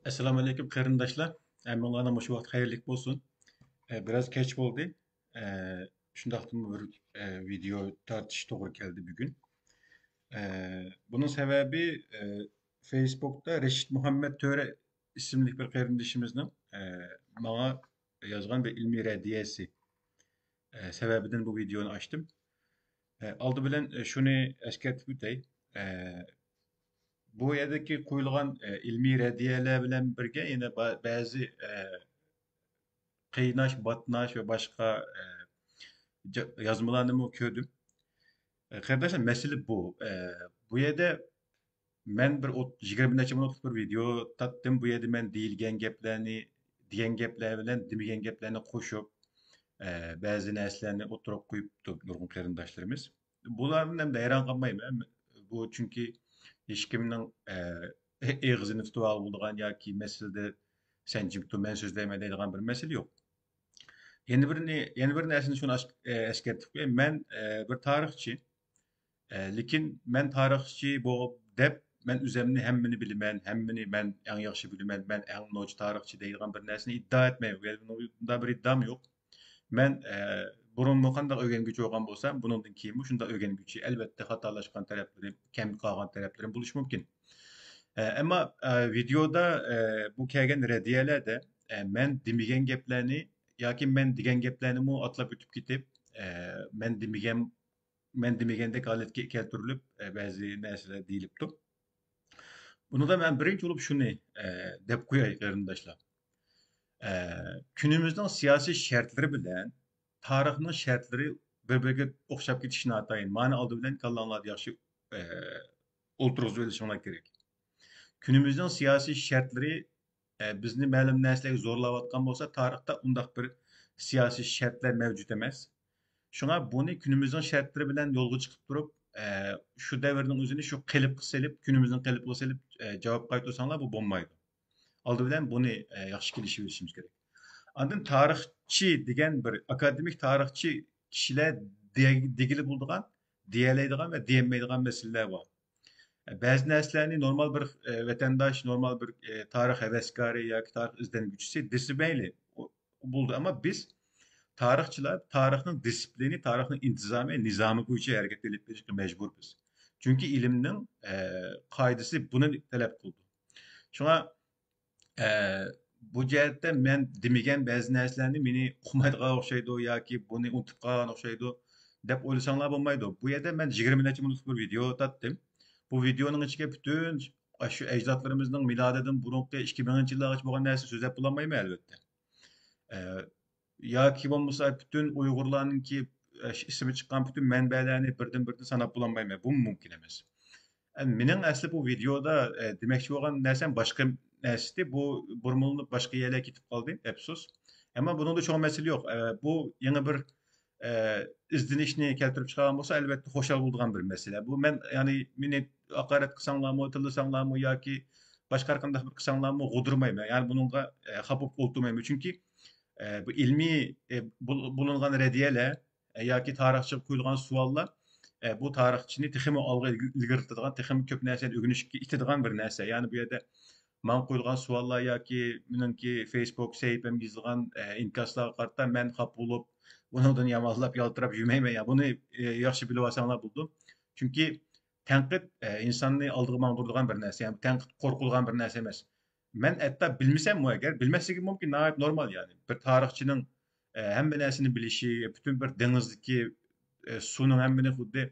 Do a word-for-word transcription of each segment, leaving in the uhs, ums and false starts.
ئەسسالامۇئەلەيكۇم قېرىنداشلار. ھەممىڭلارنىڭ مۇشۇ ۋاقىت خەيرلىك بولسۇن. ئە، بىراز كەچ بولدى. ئە، شۇنداقتىمۇ بىر، ئە، ۋىدېئو تارتىش توغرا كەلدى بۈگۈن. ئە، بۇنىڭ سەۋەبى، ئە، فېيسبۇكتا رەشىت مۇھەممەت تۆرە ئىسىملىك بىر قېرىندىشىمىزنىڭ، ئە، ماڭا يازغان بىر ئىلمىي رەددىيەسى، ئە، سەۋەبىدىن بۇ ۋىدېئونى ئاچتىم. ئە، ئالدى بىلەن، ئە، شۇنى ئەسكەرتىپ ئۆتەي. ئە، بۇ يەردىكى قويۇلغان، ئە، ئىلمىي رەددىيەلەر بىلەن بىرگە يەنە با-، بەزى، ئە، قىيناش، باتناش ۋە باشقا، ئە، جا-، يازمىلارنىمۇ كۆردۈم. ئە، قېرىنداشلار، مەسىلە بۇ. ئە، بۇ يەردە مەن بىر ئوت-، يىگىرمە نەچچە مىنۇتلۇق بىر ۋىدېئو تارتتىم. بۇ يەردە مەن دېيىلگەن گەپلەرنى، دېگەن گەپلەر بىلەن دېمىگەن گەپلەرنى قوشۇپ، ئە، بەزى نەرسىلەرنى ئوتتۇرىغا قويۇپتۇ نۇرغۇن قېرىنداشلىرىمىز. بۇلاردىن ئەمدى ھەيران قالمايمەن. بۇ چۈنكى ھېچكىمنىڭ، ئە، ئېغىزىنى تۇتۇۋالغان ياكى مەسىلىدە سەن جىم تۇر، مەن سۆزلەيمەن دەيدىغان بىر مەسىلە يوق. يەنە بىرنى، يەنە بىر نەرسىنى شۇنى ئاش-، ئە، ئەسكەرتىپ قوياي. مەن، ئە، بىر تارىخچى. ئە، لېكىن مەن تارىخچى بولۇپ دەپ، مەن ئۆزەمنى ھەممىنى بىلىمەن، ھەممىنى مەن ئەڭ ياخشى بىلىمەن، مەن ئەڭ نوچى تارىخچى دەيدىغان بىر نەرسىنى ئىددىئا ئەتمەيمەن. بۇنداق بىر ئىددىئام يوق. مەن، ئە، بۇرۇنمۇ قانداق ئۆگەنگۈچى بولغان بولسام، بۇنىڭدىن كېيىنمۇ شۇنداق ئۆگەنگۈچى. ئەلۋەتتە، خاتالاشقان تەرەپلىرىم، كەم قالغان تەرەپلىرىم بولۇشى مۇمكىن. ئە، ئەمما، ئە، ۋىدېئودا، ئە، بۇ كەلگەن رەددىيەلەردە، ئە، مەن دېمىگەن گەپلەرنى ياكى مەن دېگەن گەپلەرنىمۇ ئاتلاپ ئۆتۈپ كېتىپ، ئە، مەن دېمىگەن، مەن دېمىگەندەك ھالەتكە كەلتۈرۈلۈپ، ئە، بەزى نەرسىلەر دېيىلىپتۇ. بۇنىڭدا مەن بىرىنچى بولۇپ شۇنى، ئە، دەپ قوياي، قېرىنداشلار. ئە، كۈنىمىزنىڭ سىياسىي شەرتلىرى بىلەن تارىخنىڭ شەرتلىرى بىر-بىرىگە ئوخشاپ كېتىشى ناتايىن. مانا ئالدى بىلەن كاللاڭلاردا ياخشى، ئە، ئولتۇرغۇزۇۋېلىشىڭلار كېرەك. كۈنىمىزنىڭ سىياسىي شەرتلىرى، ئە، بىزنى مەلۇم نەرسىلەرگە زورلاۋاتقان بولسا، تارىختا ئۇنداق بىر سىياسىي شەرتلەر مەۋجۇت ئەمەس. شۇڭا بۇنى كۈنىمىزنىڭ شەرتلىرى بىلەن يولغا چىقىپ تۇرۇپ، ئە، شۇ دەۋرنىڭ ئۆزىنى شۇ قېلىپقا سېلىپ، كۈنىمىزنىڭ قېلىپىغا سېلىپ، ئە، جاۋاب قايتۇرساڭلار، بۇ بولمايدۇ. ئالدى بىلەن بۇنى، ئە، ياخشى كېلىشىۋېلىشىمىز كېرەك. ئاندىن تارىخچى دېگەن بىر، ئاكادېمىك تارىخچى كىشىلەر دېگىلى بولىدىغان، دېيەلەيدىغان ۋە دېيەلمەيدىغان مەسىلىلەر بار. بەزى نەرسىلەرنى نورمال بىر، ئە، ۋەتەنداش، نورمال بىر، ئە، تارىخ ھەۋەسكارى ياكى تارىخ ئىزدەنگۈچىسى دېسە مەيلى، ئۇ بولىدۇ. ئەمما بىز تارىخچىلار تارىخنىڭ دىسپلىنى، تارىخنىڭ ئىنتىزامى، نىزامى بويىچە ھەرىكەت ئېلىپ بېرىشقا مەجبۇر بىز. چۈنكى ئىلىمنىڭ، ئە، قائىدىسى بۇنى تەلەپ قىلىدۇ. شۇڭا، ئە، بۇ جەھەتتە مەن دېمىگەن بەزى نەرسىلەرنى مېنى ئۇقمايدىغان ئوخشايدۇ ياكى بۇنى ئۇنتۇپ قالغان ئوخشايدۇ دەپ ئويلىساڭلار بولمايدۇ. بۇ يەردە مەن يىگىرمە نەچچە مىنۇتلۇق بىر ۋىدېئو تارتتىم. بۇ ۋىدېئونىڭ ئىچىگە پۈتۈن ئاشۇ ئەجدادلىرىمىزنىڭ مىلادىدىن بۇرۇنقى ئىككى مىڭىنچى يىللارغىچە بولغان نەرسىنى سۆزلەپ بولالمايمەن، ئەلۋەتتە. ئە، ياكى بولمىسا پۈتۈن ئۇيغۇرلارنىڭكى، ئە، ئىسمى چىققان پۈتۈن مەنبەلەرنى بىردىن-بىردىن ساناپ بولالمايمەن. بۇمۇ مۇمكىن ئەمەس. ئە، مېنىڭ ئەسلى بۇ ۋىدېئودا، ئە، دېمەكچى بولغان نەرسەم باشقا نەرسىدى. بۇ بۇرمىلىنىپ باشقا يەرلەرگە كېتىپ قالدى، ئەپسۇس. ئەمما بۇنىڭدا چوڭ مەسىلە يوق. ئە، بۇ يېڭى بىر، ئە، ئىزدىنىشنى كەلتۈرۈپ چىقارغان بولسا، ئەلۋەتتە خۇشال بولىدىغان بىر مەسىلە. بۇ مەن، يەنى مېنى ھاقارەت قىلساڭلارمۇ، تىللىساڭلارمۇ ياكى باشقا ھەر قانداق بىر قىلساڭلارمۇ غۇدۇرمايمەن. يەنى بۇنىڭغا، ئە، خاپا بولۇپ ئولتۇرمايمەن. چۈنكى، ئە، بۇ ئىلمىي، ئە، بۇل-، بولۇنغان رەددىيەلەر، ئە، ياكى تارىخچىغا قويۇلغان سوئاللار، ئە، بۇ تارىخچىنى تېخىمۇ ئالغا ئىلگىرىلىتىدىغان، تېخىمۇ كۆپ نەرسىنى ئۆگىنىشكە ئىتىدىغان بىر نەرسە. يەنى بۇ يەردە ماڭا قويۇلغان سوئاللار ياكى مېنىڭكى فېيسبۇك سەھىپەمگە يېزىلغان، ئە، ئىنكاسلارغا قارىتا مەن خاپا بولۇپ، ئۇنىڭدىن يامانلاپ، يالتىراپ يۈرمەيمەن. يا، بۇنى، ئە، ياخشى بىلىۋالساڭلار بولىدۇ. چۈنكى تەنقىد، ئە، ئىنساننى ئالدىغا ماڭدۇرىدىغان بىر نەرسە. يەنى تەنقىد قورقۇلغان بىر نەرسە ئەمەس. مەن ھەتتا بىلمىسەممۇ ئەگەر، بىلمەسلىكىم مۇمكىن، ناھايىتى نورمال يەنى. بىر تارىخچىنىڭ، ئە، ھەممە نەرسىنى بىلىشى، پۈتۈن بىر دېڭىزدىكى، ئە، سۇنىڭ ھەممىنى خۇددى،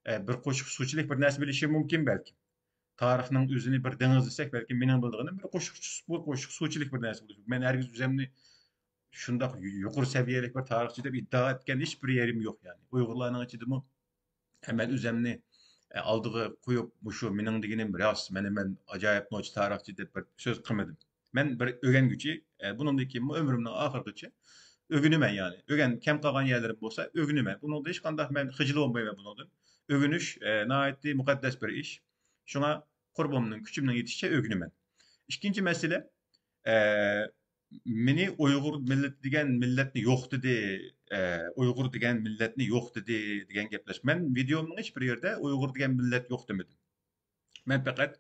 ئە، بىر قوشۇق سۇچىلىك بىر نەرسە بىلىشى مۇمكىن بەلكىم. تارىخنىڭ ئۆزىنى بىر دېڭىز دېسەك، بەلكىم مېنىڭ بىلىدىغىنىم بىر قوشۇق، بىر قوشۇق سۇچىلىك بىر نەرسە بولۇشى مۇمكىن. مەن ھەرگىز ئۆزۈمنى شۇنداق يۇقىرى سەۋىيەلىك بىر تارىخچى دەپ ئىددىئا ئەتكەن ھېچ بىر يېرىم يوق يەنى. ئۇيغۇرلارنىڭ ئىچىدىمۇ مەن ئۆزۈمنى، ئە، ئالدىغا قويۇپ، مۇشۇ مېنىڭ دېگىنىم راست، مانا مەن ئاجايىپ نوچى تارىخچى دەپ بىر سۆز قىلمىدىم. مەن بىر ئۆگەنگۈچى، ئە، بۇنىڭدىن كېيىنمۇ ئۆمرۈمنىڭ ئاخىرىغىچە ئۆگىنىمەن يەنى. ئۆگەن-، كەم قالغان يەرلىرىم بولسا ئۆگىنىمەن. بۇنىڭدا ھېچقانداق مەن خىجىل بولمايمەن بۇنىڭدىن. ئۆگىنىش، ئە، ناھايىتى مۇقەددەس بىر ئىش. شۇڭا قۇربۇمنىڭ، كۈچۈمنىڭ يېتىشىچە ئۆگىنىمەن. ئىككىنچى مەسىلە، ئە، مېنى ئۇيغۇر مىللىتى دېگەن مىللەتنى يوقىتىدى، ئە، ئۇيغۇر دېگەن مىللەتنى يوقىتىدى دېگەن گەپلەش. مەن ۋىدېئومنىڭ ھېچ بىر يېرىدە ئۇيغۇر دېگەن مىللەت يوق دېمىدىم. مەن پەقەت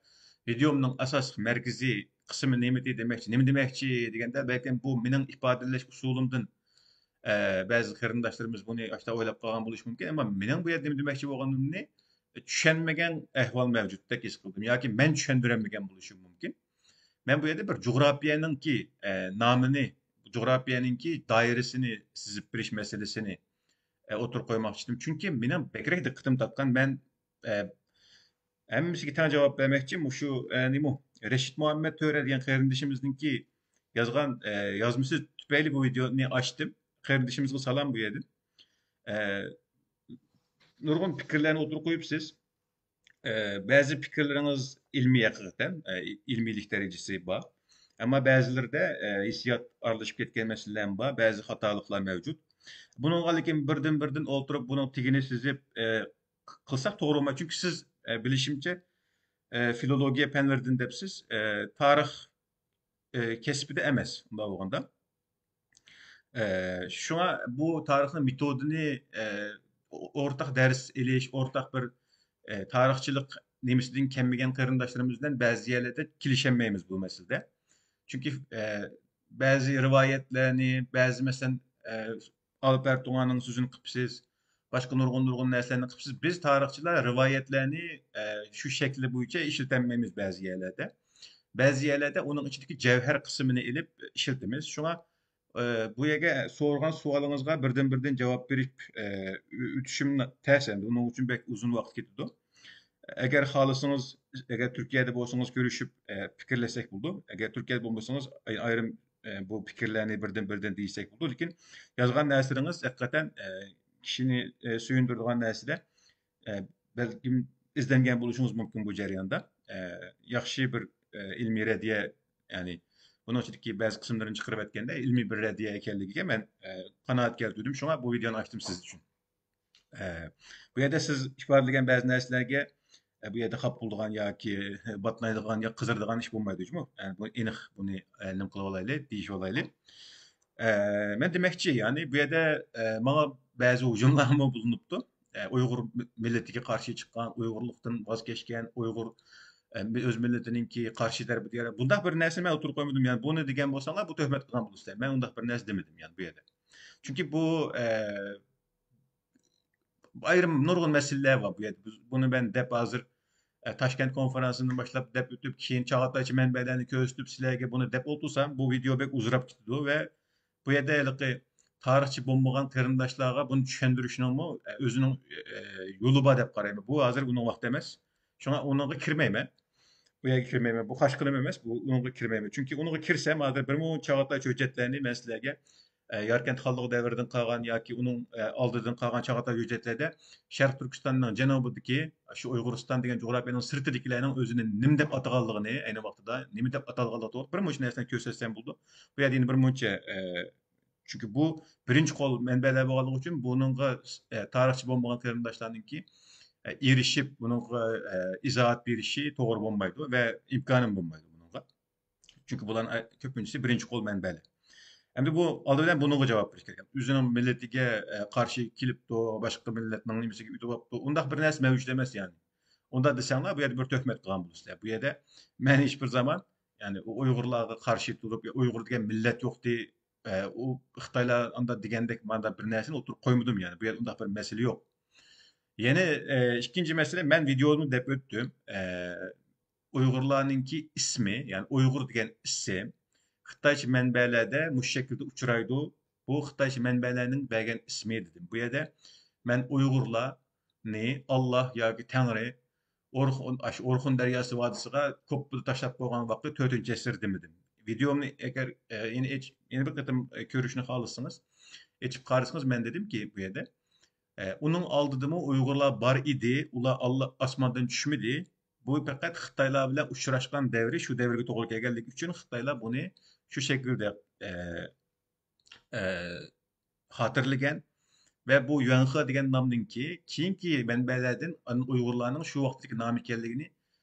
ۋىدېئومنىڭ ئاساسلىق مەركىزىي قىسمى نېمىدى دېمەكچى، نېمە دېمەكچى دېگەندە، بەلكىم بۇ مېنىڭ ئىپادىلەش ئۇسۇلۇمدىن، ئە، بەزى قېرىنداشلىرىمىز بۇنى ئاشتا ئويلاپ قالغان بولۇشى مۇمكىن. ئەمما مېنىڭ بۇ يەردە نېمە دېمەكچى بولغىنىمنى چۈشەنمىگەن ئەھۋال مەۋجۇتتەك ھېس قىلدىم. ياكى مەن چۈشەندۈرەلمىگەن بولۇشۇم مۇمكىن. مەن بۇ يەردە بىر جۇغراپىيەنىڭكى، ئە، نامىنى، جۇغراپىيەنىڭكى دائىرىسىنى سىزىپ بېرىش مەسىلىسىنى، ئە، ئوتتۇرىغا قويماقچى ئىدىم. چۈنكى مېنىڭ بەكرەك دىققىتىمنى تارتقان، مەن، ئە، ھەممىسىگە تەڭ جاۋاب بەرمەكچى. مۇشۇ، ئە، نېمە، رەشىت مۇھەممەد تۆرە دېگەن قېرىندىشىمىزنىڭكى يازغان، ئە، يازمىسى تۈپەيلى بۇ ۋىدېونى ئاچتىم. قېرىندىشىمىزغا سالام بۇ يەردىن. ئە، نۇرغۇن پىكىرلەرنى ئوتتۇرىغا قويۇپسىز. ئە، بەزى پىكىرلىرىڭىز ئىلمىي ھەقىقەتەن، ئە، ئىلمىيلىك دەرىجىسى بار. ئەمما بەزىلىرىدە، ئە، ھېسسىيات ئارىلىشىپ كەتكەن مەسىلىلەرمۇ بار، بەزى خاتالىقلار مەۋجۇت. بۇنىڭغا لېكىن بىردىن-بىردىن ئولتۇرۇپ، بۇنىڭ تېگىنى سىزىپ، ئە، قىلساق توغرا بولمايدۇ. چۈنكى سىز، ئە، بىلىشىمچە، ئە، فىلولوگىيە پەنلىرىدىن دەپسىز، ئە، تارىخ، ئە، كەسپىدە ئەمەس، ئۇنداق بولغاندا. ئە، شۇڭا بۇ تارىخنىڭ مېتودىنى، ئە، ئورتاق دەرس ئېلىش، ئورتاق بىر، ئە، تارىخچىلىق نېمىسىدىن كەلمىگەن قېرىنداشلىرىمىز بىلەن بەزى يەرلەردە كېلىشەلمەيمىز بۇ مەسىلىدە. چۈنكى، ئە، بەزى رىۋايەتلەرنى، بەزى مەسىلەن، ئە، ئالپەر تۇڭانىڭ سۆزىنى قىپسىز، باشقا نۇرغۇن، نۇرغۇن نەرسىلەرنى قىپسىز. بىز تارىخچىلار رىۋايەتلەرنى، ئە، شۇ شەكلى بويىچە ئىشلىتەلمەيمىز بەزى يەرلەردە. بەزى يەرلەردە ئۇنىڭ ئىچىدىكى جەۋھەر قىسمىنى ئېلىپ ئىشلىتىمىز. شۇڭا، ئە، بۇ يەرگە سورىغان سوئالىڭىزغا بىردىن-بىردىن جاۋاب بېرىپ، ئە، ئۆ-، ئۆتۈشۈم تەس ئەمدى. ئۇنىڭ ئۈچۈن بەك ئۇزۇن ۋاقىت كېتىدۇ. ئەگەر خالىسىڭىز، ئەگەر تۈركىيەدە بولسىڭىز كۆرۈشۈپ، ئە، پىكىرلەشسەك بولىدۇ. ئەگەر تۈركىيەدە بولمىسىڭىز، ئاي-، ئايرىم، ئە، بۇ پىكىرلەرنى بىردىن-بىردىن دېيىشسەك بولىدۇ. لېكىن يازغان نەرسىلىرىڭىز ھەقىقەتەن، ئە، كىشىنى، ئە، سۆيۈندۈرىدىغان نەرسىلەر. ئە، بەلكىم ئىزدەنگەن بولۇشىڭىز مۇمكىن بۇ جەرياندا. ئە، ياخشى بىر، ئە، ئىلمىي رەددىيە، يەنى بۇنىڭ ئىچىدىكى بەزى قىسىملىرىنى چىقىرىۋەتكەندە ئىلمىي بىر رەددىيە ئىكەنلىكىگە مەن، ئە، قانائەت كەلتۈردۈم. شۇڭا بۇ ۋىدېونى ئاچتىم سىز ئۈچۈن. ئە، بۇ يەردە سىز ئىپادىلىگەن بەزى نەرسىلەرگە، ئە، بۇ يەردە خاپا بولىدىغان ياكى باتنايدىغان يا قىزىرىدىغان ئىش بولمايدۇ جۇمۇ. ئە، بۇ ئېنىق، بۇنى، ئە، نېمە قىلىۋالايلى، دېيىشىۋالايلى. ئە، مەن دېمەكچى، يەنى بۇ يەردە، ئە، ماڭا بەزى ھۇجۇملارمۇ بولۇنۇپتۇ. ئە، ئۇيغۇر مىللىتىگە قارشى چىققان، ئۇيغۇرلۇقتىن ۋاز كەچكەن، ئۇيغۇر، ئە، ئۆز مىللىتىنىڭكى قارشى تەرىپىدە بۇنداق بىر نەرسىنى مەن ئوتتۇرىغا قويمىدىم. يەنى بۇنى دېگەن بولساڭلار، بۇ تۆھمەت قىلغان بولىسىلەر. مەن ئۇنداق بىر نەرسە دېمىدىم، يەنى بۇ يەردە. چۈنكى بۇ، ئە، ئايرىم نۇرغۇن مەسىلىلەر بار بۇ يەردە. بىز بۇنى مەن دەپ ھازىر، ئە، تاشكەنت كونفېرانسىدىن باشلاپ دەپ ئۆتۈپ، كېيىن چاغاتايچە مەنبەلەرنى كۆرسىتىپ سىلەرگە بۇنى دەپ ئولتۇرسام، بۇ ۋىدېئو بەك ئۇزىراپ كېتىدۇ ۋە بۇ يەردە ھېلىقى تارىخچى بولمىغان قېرىنداشلارغا بۇنى چۈشەندۈرۈشنىڭمۇ، ئە، ئۆزىنىڭ، ئە، يولى بار دەپ قارايمەن. بۇ ھازىر ئۇنىڭ ۋاقتى ئەمەس. شۇڭا ئۇنىڭغا كىرمەيمەن. بۇ يەرگە كىرمەيمەن. بۇ قاچقىنىم ئەمەس، بۇ، ئۇنىڭغا كىرمەيمەن. چۈنكى ئۇنىڭغا كىرسەم، ھازىر بىر مۇنچە چاغاتايچە ھۆججەتلەرنى مەن سىلەرگە، ئە، ياركەنت خانلىقى دەۋرىدىن قالغان ياكى ئۇنىڭ، ئە، ئالدىدىن قالغان چاغاتايچە ھۆججەتلەردە شەرقىي تۈركىستاننىڭ جەنۇبىدىكى، شۇ ئۇيغۇرىستان دېگەن جۇغراپىيەنىڭ سىرتىدىكىلەرنىڭ ئۆزىنى نېمە دەپ ئاتىغانلىقىنى، ئەينى ۋاقتىدا نېمە دەپ ئاتالغانلىقى توغرا بىر مۇنچە نەرسىلەرنى كۆرسەتسەم بولىدۇ. بۇ يەردە يەنە بىر مۇنچە، ئە، چۈنكى بۇ بىرىنچى قول مەنبەلەر بولغانلىقى ئۈچۈن بۇنىڭغا، ئە، تارىخچى بولمىغان قېرىنداشلارنىڭكى، ئە، ئېرىشىپ، بۇنىڭغا، ئە، ئىزاھات بېرىشى توغرا بولمايدۇ ۋە ئىمكانىمۇ بولمايدۇ بۇنىڭغا. چۈنكى بۇلارنىڭ، ئە، كۆپىنچىسى بىرىنچى قول مەنبەلەر. ئەمدى بۇ ئالدى بىلەن بۇنىڭغا جاۋاب بېرىش كېرەك. ئۆزىنىڭ مىللىتىگە، ئە، قارشى كېلىپتۇ، باشقا مىللەتنىڭ نېمىسىگە ئۆتۈۋاپتۇ. ئۇنداق بىر نەرسە مەۋجۇت ئەمەس يەنى. ئۇنداق دېسەڭلار، بۇ يەردە بىر تۆھمەت قىلغان بولىسىلەر. بۇ يەردە مەن ھېچبىر زامان، يەنى ئۇ ئۇيغۇرلارغا قارشى تۇرۇپ، يا ئۇيغۇر دېگەن مىللەت يوقتى، ئە، ئۇ خىتايلار ئانداق دېگەندەك مانداق بىر نەرسىنى ئوتتۇرىغا قويمىدىم، يەنى بۇ يەردە ئۇنداق بىر مەسىلە يوق. يەنە، ئە، ئىككىنچى مەسىلە، مەن ۋىدېودىمۇ دەپ ئۆتتۈم. ئە، ئۇيغۇرلارنىڭكى ئىسمى، يەنى ئۇيغۇر دېگەن ئىسىم خىتايچە مەنبەلەردە مۇشۇ شەكىلدە ئۇچرايدۇ. بۇ خىتايچە مەنبەلەرنىڭ بەرگەن ئىسمى دېدىم. بۇ يەردە مەن ئۇيغۇرلارنى ئاللا ياكى تەڭرى، ئورخۇن، ئاشۇ ئورخۇن دەرياسى ۋادىسىغا كوپپىدا تاشلاپ قويغان ۋاقتى تۆتىنچى ئەسىر دېمىدىم. ۋىدېومنى ئەگەر، ئە، يەنە ئېچ-، يەنە بىر قېتىم، ئە، كۆرۈشنى خالىسىڭىز، ئېچىپ قارىسىڭىز، مەن دېدىمكى، بۇ يەردە، ئە، ئۇنىڭ ئالدىدىمۇ ئۇيغۇرلار بار ئىدى، ئۇلار ئاللا-، ئاسماندىن چۈشمىدى. بۇ پەقەت خىتايلار بىلەن ئۇچراشقان دەۋرى، شۇ دەۋرگە توغرا كەلگەنلىكى ئۈچۈن خىتايلار بۇنى شۇ شەكىلدە، ئە، ئە، خاتىرىلىگەن ۋە بۇ يۈەنخې دېگەن نامنىڭكى كېيىنكى مەنبەلەردىن ئۇيغۇرلارنىڭ شۇ ۋاقىتتىكى نامى ئىكەنلىكىنى،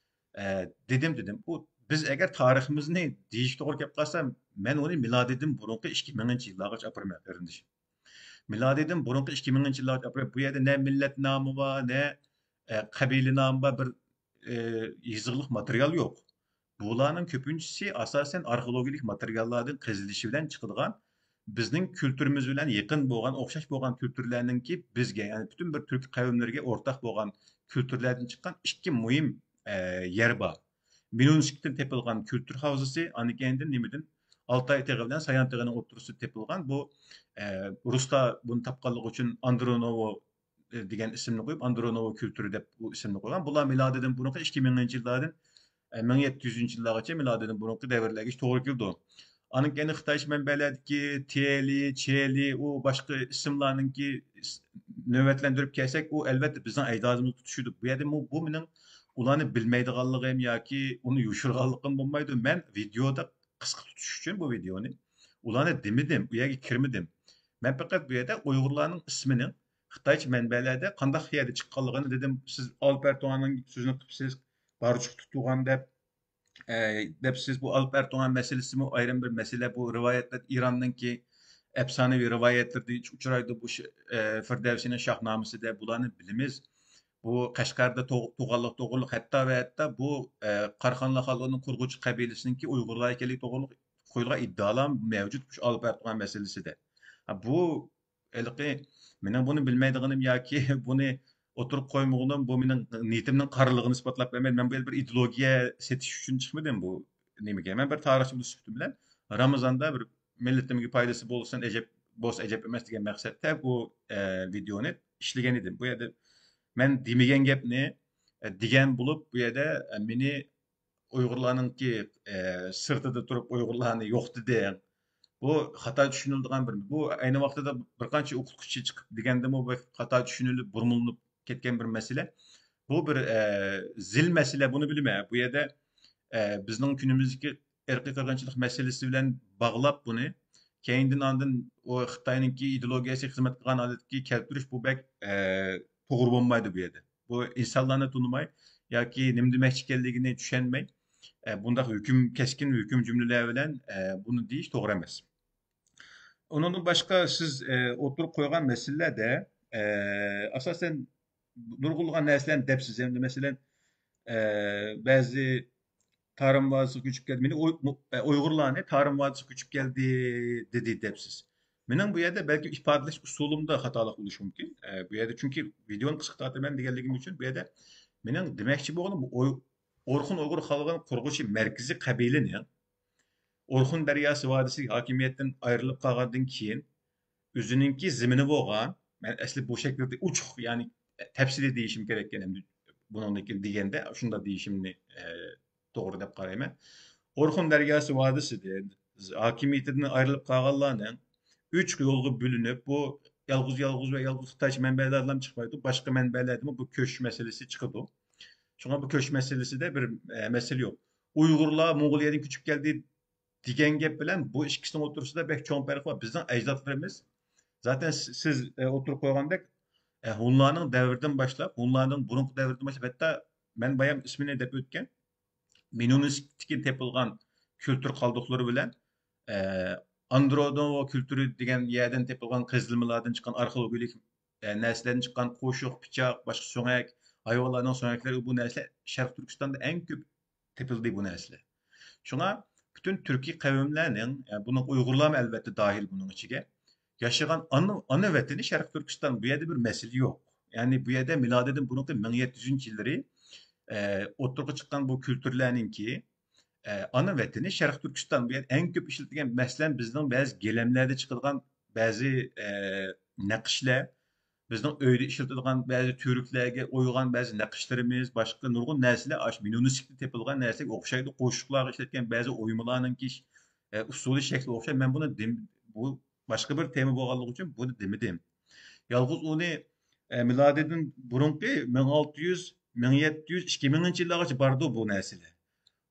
ئە، دېدىم، دېدىم. ئۇ، بىز ئەگەر تارىخىمىزنى دېيىشكە توغرا كەپ قالسا، مەن ئۇنى مىلادىدىن بۇرۇنقى ئىككى مىڭىنچى يىللارغىچە ئاپىرىمەن، قېرىندىشىم. مىلادىدىن بۇرۇنقى ئىككى مىڭىنچى يىللارغىچە ئاپىرىمەن. بۇ يەردە نە مىللەت نامى بار، نە، ئە، قەبىلە نامى بار، بىر، ئە، يېزىقلىق ماتېرىيال يوق. بۇلارنىڭ كۆپىنچىسى ئاساسەن ئارخېئولوگىيەلىك ماتېرىياللاردىن قېزىلىشى بىلەن چىقىدىغان، بىزنىڭ كۈلتۈرىمىز بىلەن يېقىن بولغان، ئوخشاش بولغان كۈلتۈرلەرنىڭكى بىزگە، يەنى پۈتۈن بىر تۈركىي قەۋملىرىگە ئورتاق بولغان كۈلتۈرلەردىن چىققان ئىككى مۇھىم، ئە، يەر بار. مىنونسكتىن تېپىلغان كۈلتۈر ھاۋزىسى، ئاندىن كېيىندىن نېمىدىن؟ ئالتاي تېغى بىلەن سايان تېغىنىڭ ئوتتۇرىسىدا تېپىلغان بۇ، ئە، رۇسلار بۇنى تاپقانلىقى ئۈچۈن ئاندرونوۋو دېگەن ئىسىمنى قويۇپ، ئاندرونوۋو كۈلتۈرى دەپ بۇ ئىسىمنى قويغان. بۇلار مىلادىدىن بۇرۇنقى ئىككى مىڭىنچى يىللاردىن، ئە، مىڭ يەتتە يۈزىنچى يىللارغىچە، مىلادىدىن بۇرۇنقى دەۋرلەرگە توغرا كېلىدۇ. ئاندىن كېيىن خىتايچە مەنبەلەردىكى تيېلى، چيېلى، ئۇ باشقا ئىسىملارنىڭكى ئىس-، نۆۋەتلەندۈرۈپ كەلسەك، ئۇ ئەلۋەتتە بىزنىڭ ئەجدادىمىزغا تۇتىشىدۇ. بۇ يەردە بۇ، بۇ مېنىڭ ئۇلارنى بىلمەيدىغانلىقىم ياكى ئۇنى يوشۇرغانلىقىم بولمايدۇ. مەن ۋىدېودا قىسقا تۇتۇش ئۈچۈن بۇ ۋىدېونى ئۇلارنى دېمىدىم، ئۇ يەرگە كىرمىدىم. مەن پەقەت بۇ يەردە ئۇيغۇرلارنىڭ ئىسمىنىڭ خىتايچە مەنبەلەردە قانداق يەردە چىققانلىقىنى دېدىم. سىز ئالپەر تۇڭئاننىڭ سۆزىنى قىپسىز بارچۇق تۇتۇغان دەپ، ئە، دەپ سىز بۇ ئالپەر تۇڭئان مەسىلىسىمۇ ئايرىم بىر مەسىلە. بۇ رىۋايەتلەر ئىراننىڭكى ئەپسانىۋى رىۋايەتلىرىدە ئۇچرايدۇ. بۇ ش-، ئە، فىردەۋسىنىڭ شاھنامىسىدە بۇلارنى بىلىمىز. بۇ قەشقەردە تو-، تۇغانلىق توغرۇلۇق، ھەتتا ۋە ھەتتا بۇ، ئە، قاراخانلار خانلىقىنىڭ قۇرغۇچى قەبىلىسىنىڭكى ئۇيغۇرلار ئىكەنلىكى توغرۇلۇق قويۇلغان ئىددىئالار مەۋجۇت شۇ ئالپەر تۇڭئان مەسىلىسىدە. ھە، بۇ ھېلىقى مېنىڭ بۇنى بىلمەيدىغىنىم ياكى بۇنى ئوتتۇرىغا قويمىغىنىم، بۇ مېنىڭ نىيىتىمنىڭ قارىلىقىنى ئىسپاتلاپ بەرمەيدۇ. مەن بۇ يەردە بىر ئىدېئولوگىيە سېتىش ئۈچۈن چىقمىدىم بۇ نېمىگە. مەن بىر تارىخچى بولۇش سۈپىتىم بىلەن رامىزاندا بىر مىللىتىمگە پايدىسى بولسۇن، ئەجەب، بولسا ئەجەب ئەمەس دېگەن مەقسەتتە بۇ، ئە، ۋىدېونى ئىشلىگەن ئىدىم. بۇ يەردە مەن دېمىگەن گەپنى، ئە، دېگەن بولۇپ، بۇ يەردە، ئە، مېنى ئۇيغۇرلارنىڭكى، ئە، سىرتىدا تۇرۇپ ئۇيغۇرلارنى يوقىتىدىڭ. بۇ خاتا چۈشىنىلىدىغان بىر، بۇ ئەينى ۋاقتىدا بىر قانچە ئوقۇتقۇچى چىقىپ دېگەندىمۇ بۇ خاتا چۈشىنىلىپ بۇرمىلىنىپ كەتكەن بىر مەسىلە. بۇ بىر، ئە، زىل مەسىلە، بۇنى بىلىمەن. بۇ يەردە، ئە، بىزنىڭ كۈنىمىزدىكى ئىرقىي قىرغىنچىلىق مەسىلىسى بىلەن باغلاپ بۇنى، كەينىدىن ئاندىن ئۇ خىتاينىڭكى ئىدېئولوگىيەسىگە خىزمەت قىلغان ھالەتتىكى كەلتۈرۈش، بۇ بەك، ئە، توغرا بولمايدۇ بۇ يەردە. بۇ ئىنسانلارنى تونۇماي ياكى نېمە دېمەكچى ئىكەنلىكىنى چۈشەنمەي، ئە، بۇنداق ھۆكۈم، كەسكىن ھۆكۈم جۈملىلەر بىلەن، ئە، بۇنى دېيىش توغرا ئەمەس. ئۇنىڭدىن باشقا سىز، ئە، ئوتتۇرىغا قويغان مەسىلىلەردە، ئە، ئاساسەن نۇرغۇنلىغان نەرسىلەرنى دەپسىز. ئەمدى مەسىلەن، ئە، بەزى تارىم ۋادىسىغا كۆچۈپ كەلدى. مېنى ئۇي-، مۇ-، ئە، ئۇيغۇرلارنى تارىم ۋادىسىغا كۆچۈپ كەلدى دېدى دەپسىز. مېنىڭ بۇ يەردە بەلكىم ئىپادىلەش ئۇسۇلۇمدا خاتالىق بولۇشى مۇمكىن. ئە، بۇ يەردە چۈنكى ۋىدېونى قىسقا تارتىمەن دېگەنلىكىم ئۈچۈن بۇ يەردە مېنىڭ دېمەكچى بولغىنىم بۇ ئوي-، ئورخۇن ئۇيغۇر خانلىقىنىڭ قۇرغۇچى مەركىزىي قەبىلىنىڭ ئورخۇن دەرياسى ۋادىسى ھاكىمىيەتتىن ئايرىلىپ قالغاندىن كېيىن ئۆزىنىڭكى زېمىنى بولغان، مەن ئەسلى بۇ شەكىلدە ئوچۇق، يەنى تەپسىلىي دېيىشىم كېرەك، يەنى بۇنىڭدىن كېيىن دېگەندە شۇنداق دېيىشىمنى، ئە، توغرا دەپ قارايمەن. ئورخۇن دەرياسى ۋادىسىدىن ھاكىمىيىتىدىن ئايرىلىپ قالغانلارنىڭ ئۈچ يولغا بۆلۈنۈپ، بۇ يالغۇز، يالغۇز ۋە يالغۇز خىتايچە مەنبەلەردىنلا چىقمايدۇ، باشقا مەنبەلەردىمۇ بۇ كۆچۈش مەسىلىسى چىقىدۇ. شۇڭا بۇ كۆچۈش مەسىلىسىدە بىر، ئە، مەسىلە يوق. ئۇيغۇرلار موڭغۇلىيەدىن كۆچۈپ كەلدى دېگەن گەپ بىلەن بۇ ئىككىسىنىڭ ئوتتۇرىسىدا بەك چوڭ پەرق بار. بىزنىڭ ئەجدادلىرىمىز، زاتەن سىز، سىز، ئە، ئوتتۇرىغا قويغاندەك، ئە، ھونلارنىڭ دەۋرىدىن باشلاپ، ھونلارنىڭ بۇرۇنقى دەۋرىدىن باشلاپ، ھەتتا مەن بايام ئىسمىنى دەپ ئۆتكەن، مىنونىسكتىكى تېپىلغان كۈلتۈر قالدۇقلىرى بىلەن، ئە، ئاندرونوۋو كۈلتۈرى دېگەن يەردىن تېپىلغان قېزىلمىلاردىن چىققان ئارخېئولوگىيەلىك، ئە، نەرسىلەردىن چىققان قوشۇق، پىچاق، باشقا سۆڭەك، ھايۋانلارنىڭ سۆڭەكلىرى، بۇ نەرسىلەر شەرقىي تۈركىستاندا ئەڭ كۆپ تېپىلدى بۇ نەرسىلەر. شۇڭا پۈتۈن تۈركىي قەۋملەرنىڭ، ئە، بۇنىڭ ئۇيغۇرلارمۇ ئەلۋەتتە داھىل بۇنىڭ ئىچىگە، ياشىغان ئانا، ئانا ۋەتىنى شەرقىي تۈركىستان، بۇ يەردە بىر مەسىلە يوق. يەنى بۇ يەردە مىلادىدىن بۇرۇنقى مىڭ يەتتە يۈزىنچى يىللىرى، ئە، ئوتتۇرىغا چىققان بۇ كۈلتۈرلەرنىڭكى، ئە، ئانا ۋەتىنى شەرقىي تۈركىستان. بۇ يەردە ئەڭ كۆپ ئىشلىتىلگەن، مەسىلەن، بىزنىڭ بەزى گىلەملەردە چىقىدىغان بەزى، ئە، نەقىشلەر، بىزنىڭ ئۆيدە ئىشلىتىدىغان بەزى تۈۋرۈكلەرگە ئويغان بەزى نەقىشلىرىمىز، باشقا نۇرغۇن نەرسىلەر ئاشۇ مىنونىسكتا تېپىلغان نەرسىلەرگە ئوخشايدۇ. قوشۇقلارغا ئىشلەتكەن بەزى ئويمىلارنىڭكى ئىش-، ئە، ئۇسسۇلى، شەكلى ئوخشايدۇ. مەن بۇنى دېم-، بۇ باشقا بىر تېما بولغانلىقى ئۈچۈن بۇنى دېمىدىم. يالغۇز ئۇنى، ئە، مىلادىدىن بۇرۇنقى مىڭ ئالتە يۈز، مىڭ يەتتە يۈز، ئىككى مىڭىنچى يىللارغىچە باردۇ بۇ نەرسىلەر.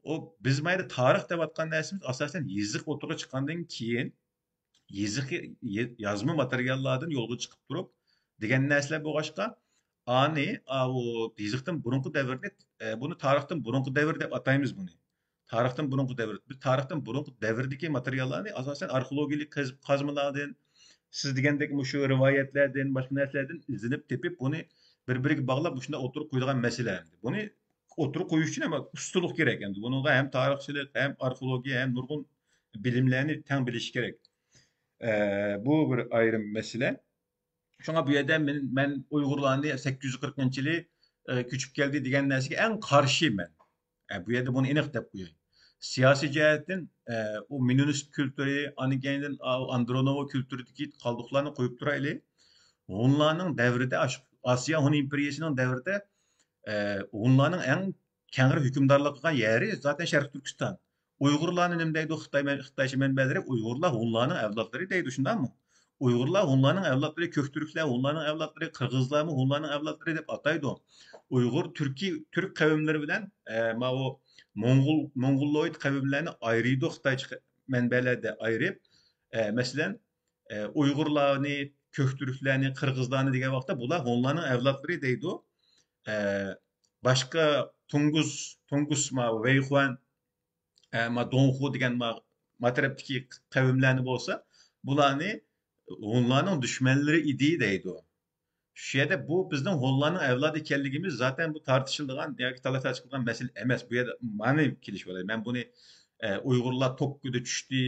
ئۇ بىز مايدا تارىخ دەۋاتقان نەرسىمىز ئاساسەن يېزىق ئوتتۇرىغا چىققاندىن كېيىن يېزىقى-، يې-، يازما ماتېرىياللاردىن يولغا چىقىپ تۇرۇپ دېگەن نەرسىلەر بولغاچقا، ئانى، ئاۋۇ يېزىقتىن بۇرۇنقى دەۋرنى، ئە، بۇنى تارىختىن بۇرۇنقى دەۋر دەپ ئاتايمىز بۇنى. تارىختىن بۇرۇنقى دەۋر. بىز تارىختىن بۇرۇنقى دەۋردىكى ماتېرىياللارنى ئاساسەن ئارخېئولوگىيەلىك قېزىپ قازمىلاردىن، سىز دېگەندەك مۇشۇ رىۋايەتلەردىن، باشقا نەرسىلەردىن ئىزدىنىپ تېپىپ، بۇنى بىر-بىرىگە باغلاپ مۇشۇنداق ئوتتۇرىغا قويىدىغان مەسىلە ئەمدى. بۇنى ئوتتۇرىغا قويۇش ئۈچۈن ئەمما ئۇستىلىق كېرەك. ئەمدى بۇنىڭغا ھەم تارىخچىلىق، ھەم ئارخېئولوگىيە، ھەم نۇرغۇن بىلىملەرنى تەڭ بىلىش كېرەك. ئە، بۇ بىر ئايرىم مەسىلە. شۇڭا بۇ يەردە مەن، مەن ئۇيغۇرلارنى سەككىز يۈز قىرىقىنچى يىلى، ئە، كۆچۈپ كەلدى دېگەن نەرسىگە ئەڭ قارشىمەن. ئە، بۇ يەردە بۇنى ئېنىق دەپ قوياي. سىياسىي جەھەتتىن، ئە، ئۇ مىنونىست كۈلتۈرى، ئاندىن كېيىن ئا-، ئاندرونوۋا كۈلتۈرىدىكى قالدۇقلارنى قويۇپ تۇرايلى. ھونلارنىڭ دەۋرىدە، ئاشۇ ئاسىيا ھون ئىمپېرىيىسىنىڭ دەۋرىدە، ئە، ھونلارنىڭ ئەڭ كەڭرى ھۆكۈمدارلىق قىلغان يەرى زاتەن شەرقىي تۈركىستان. ئۇيغۇرلارنى نېمە دەيدۇ خىتاي مەن-، خىتايچە مەنبەلىرى؟ ئۇيغۇرلار ھونلارنىڭ ئەۋلادلىرى دەيدۇ، شۇنداقمۇ؟ ئۇيغۇرلار ھونلارنىڭ ئەۋلادلىرى، كۆك تۈركلەر ھونلارنىڭ ئەۋلادلىرى، قىرغىزلارمۇ ھونلارنىڭ ئەۋلادلىرى دەپ ئاتايدۇ. ئۇيغۇر تۈركىي، تۈرك قەۋملىرى بىلەن، ئە، ماۋۇ موڭغۇل، موڭغۇلويد قەۋملەرنى ئايرىيدۇ خىتايچە مەنبەلەردە ئايرىپ، ئە، مەسىلەن، ئە، ئۇيغۇرلارنى، كۆك تۈركلەرنى، قىرغىزلارنى دېگەن ۋاقىتتا بۇلار ھونلارنىڭ ئەۋلادلىرى دەيدۇ. ئە، باشقا تۇڭگۇز، تۇڭگۇز ما ۋەيخۇەن، ئە، ما دونخۇ دېگەن ما، ما تەرەپتىكى قەۋملەرنى بولسا، بۇلارنى ھونلارنىڭ دۈشمەنلىرى ئىدى دەيدۇ. شۇ يەردە بۇ بىزنىڭ ھونلارنىڭ ئەۋلادى ئىكەنلىكىمىز زاتەن بۇ تارتىشىلىدىغان ياكى تالا تارتىش قىلىدىغان مەسىلە ئەمەس. بۇ يەردە مانا كېلىشىۋالىدۇ. مەن بۇنى، ئە، ئۇيغۇرلار توككىدا چۈشتى،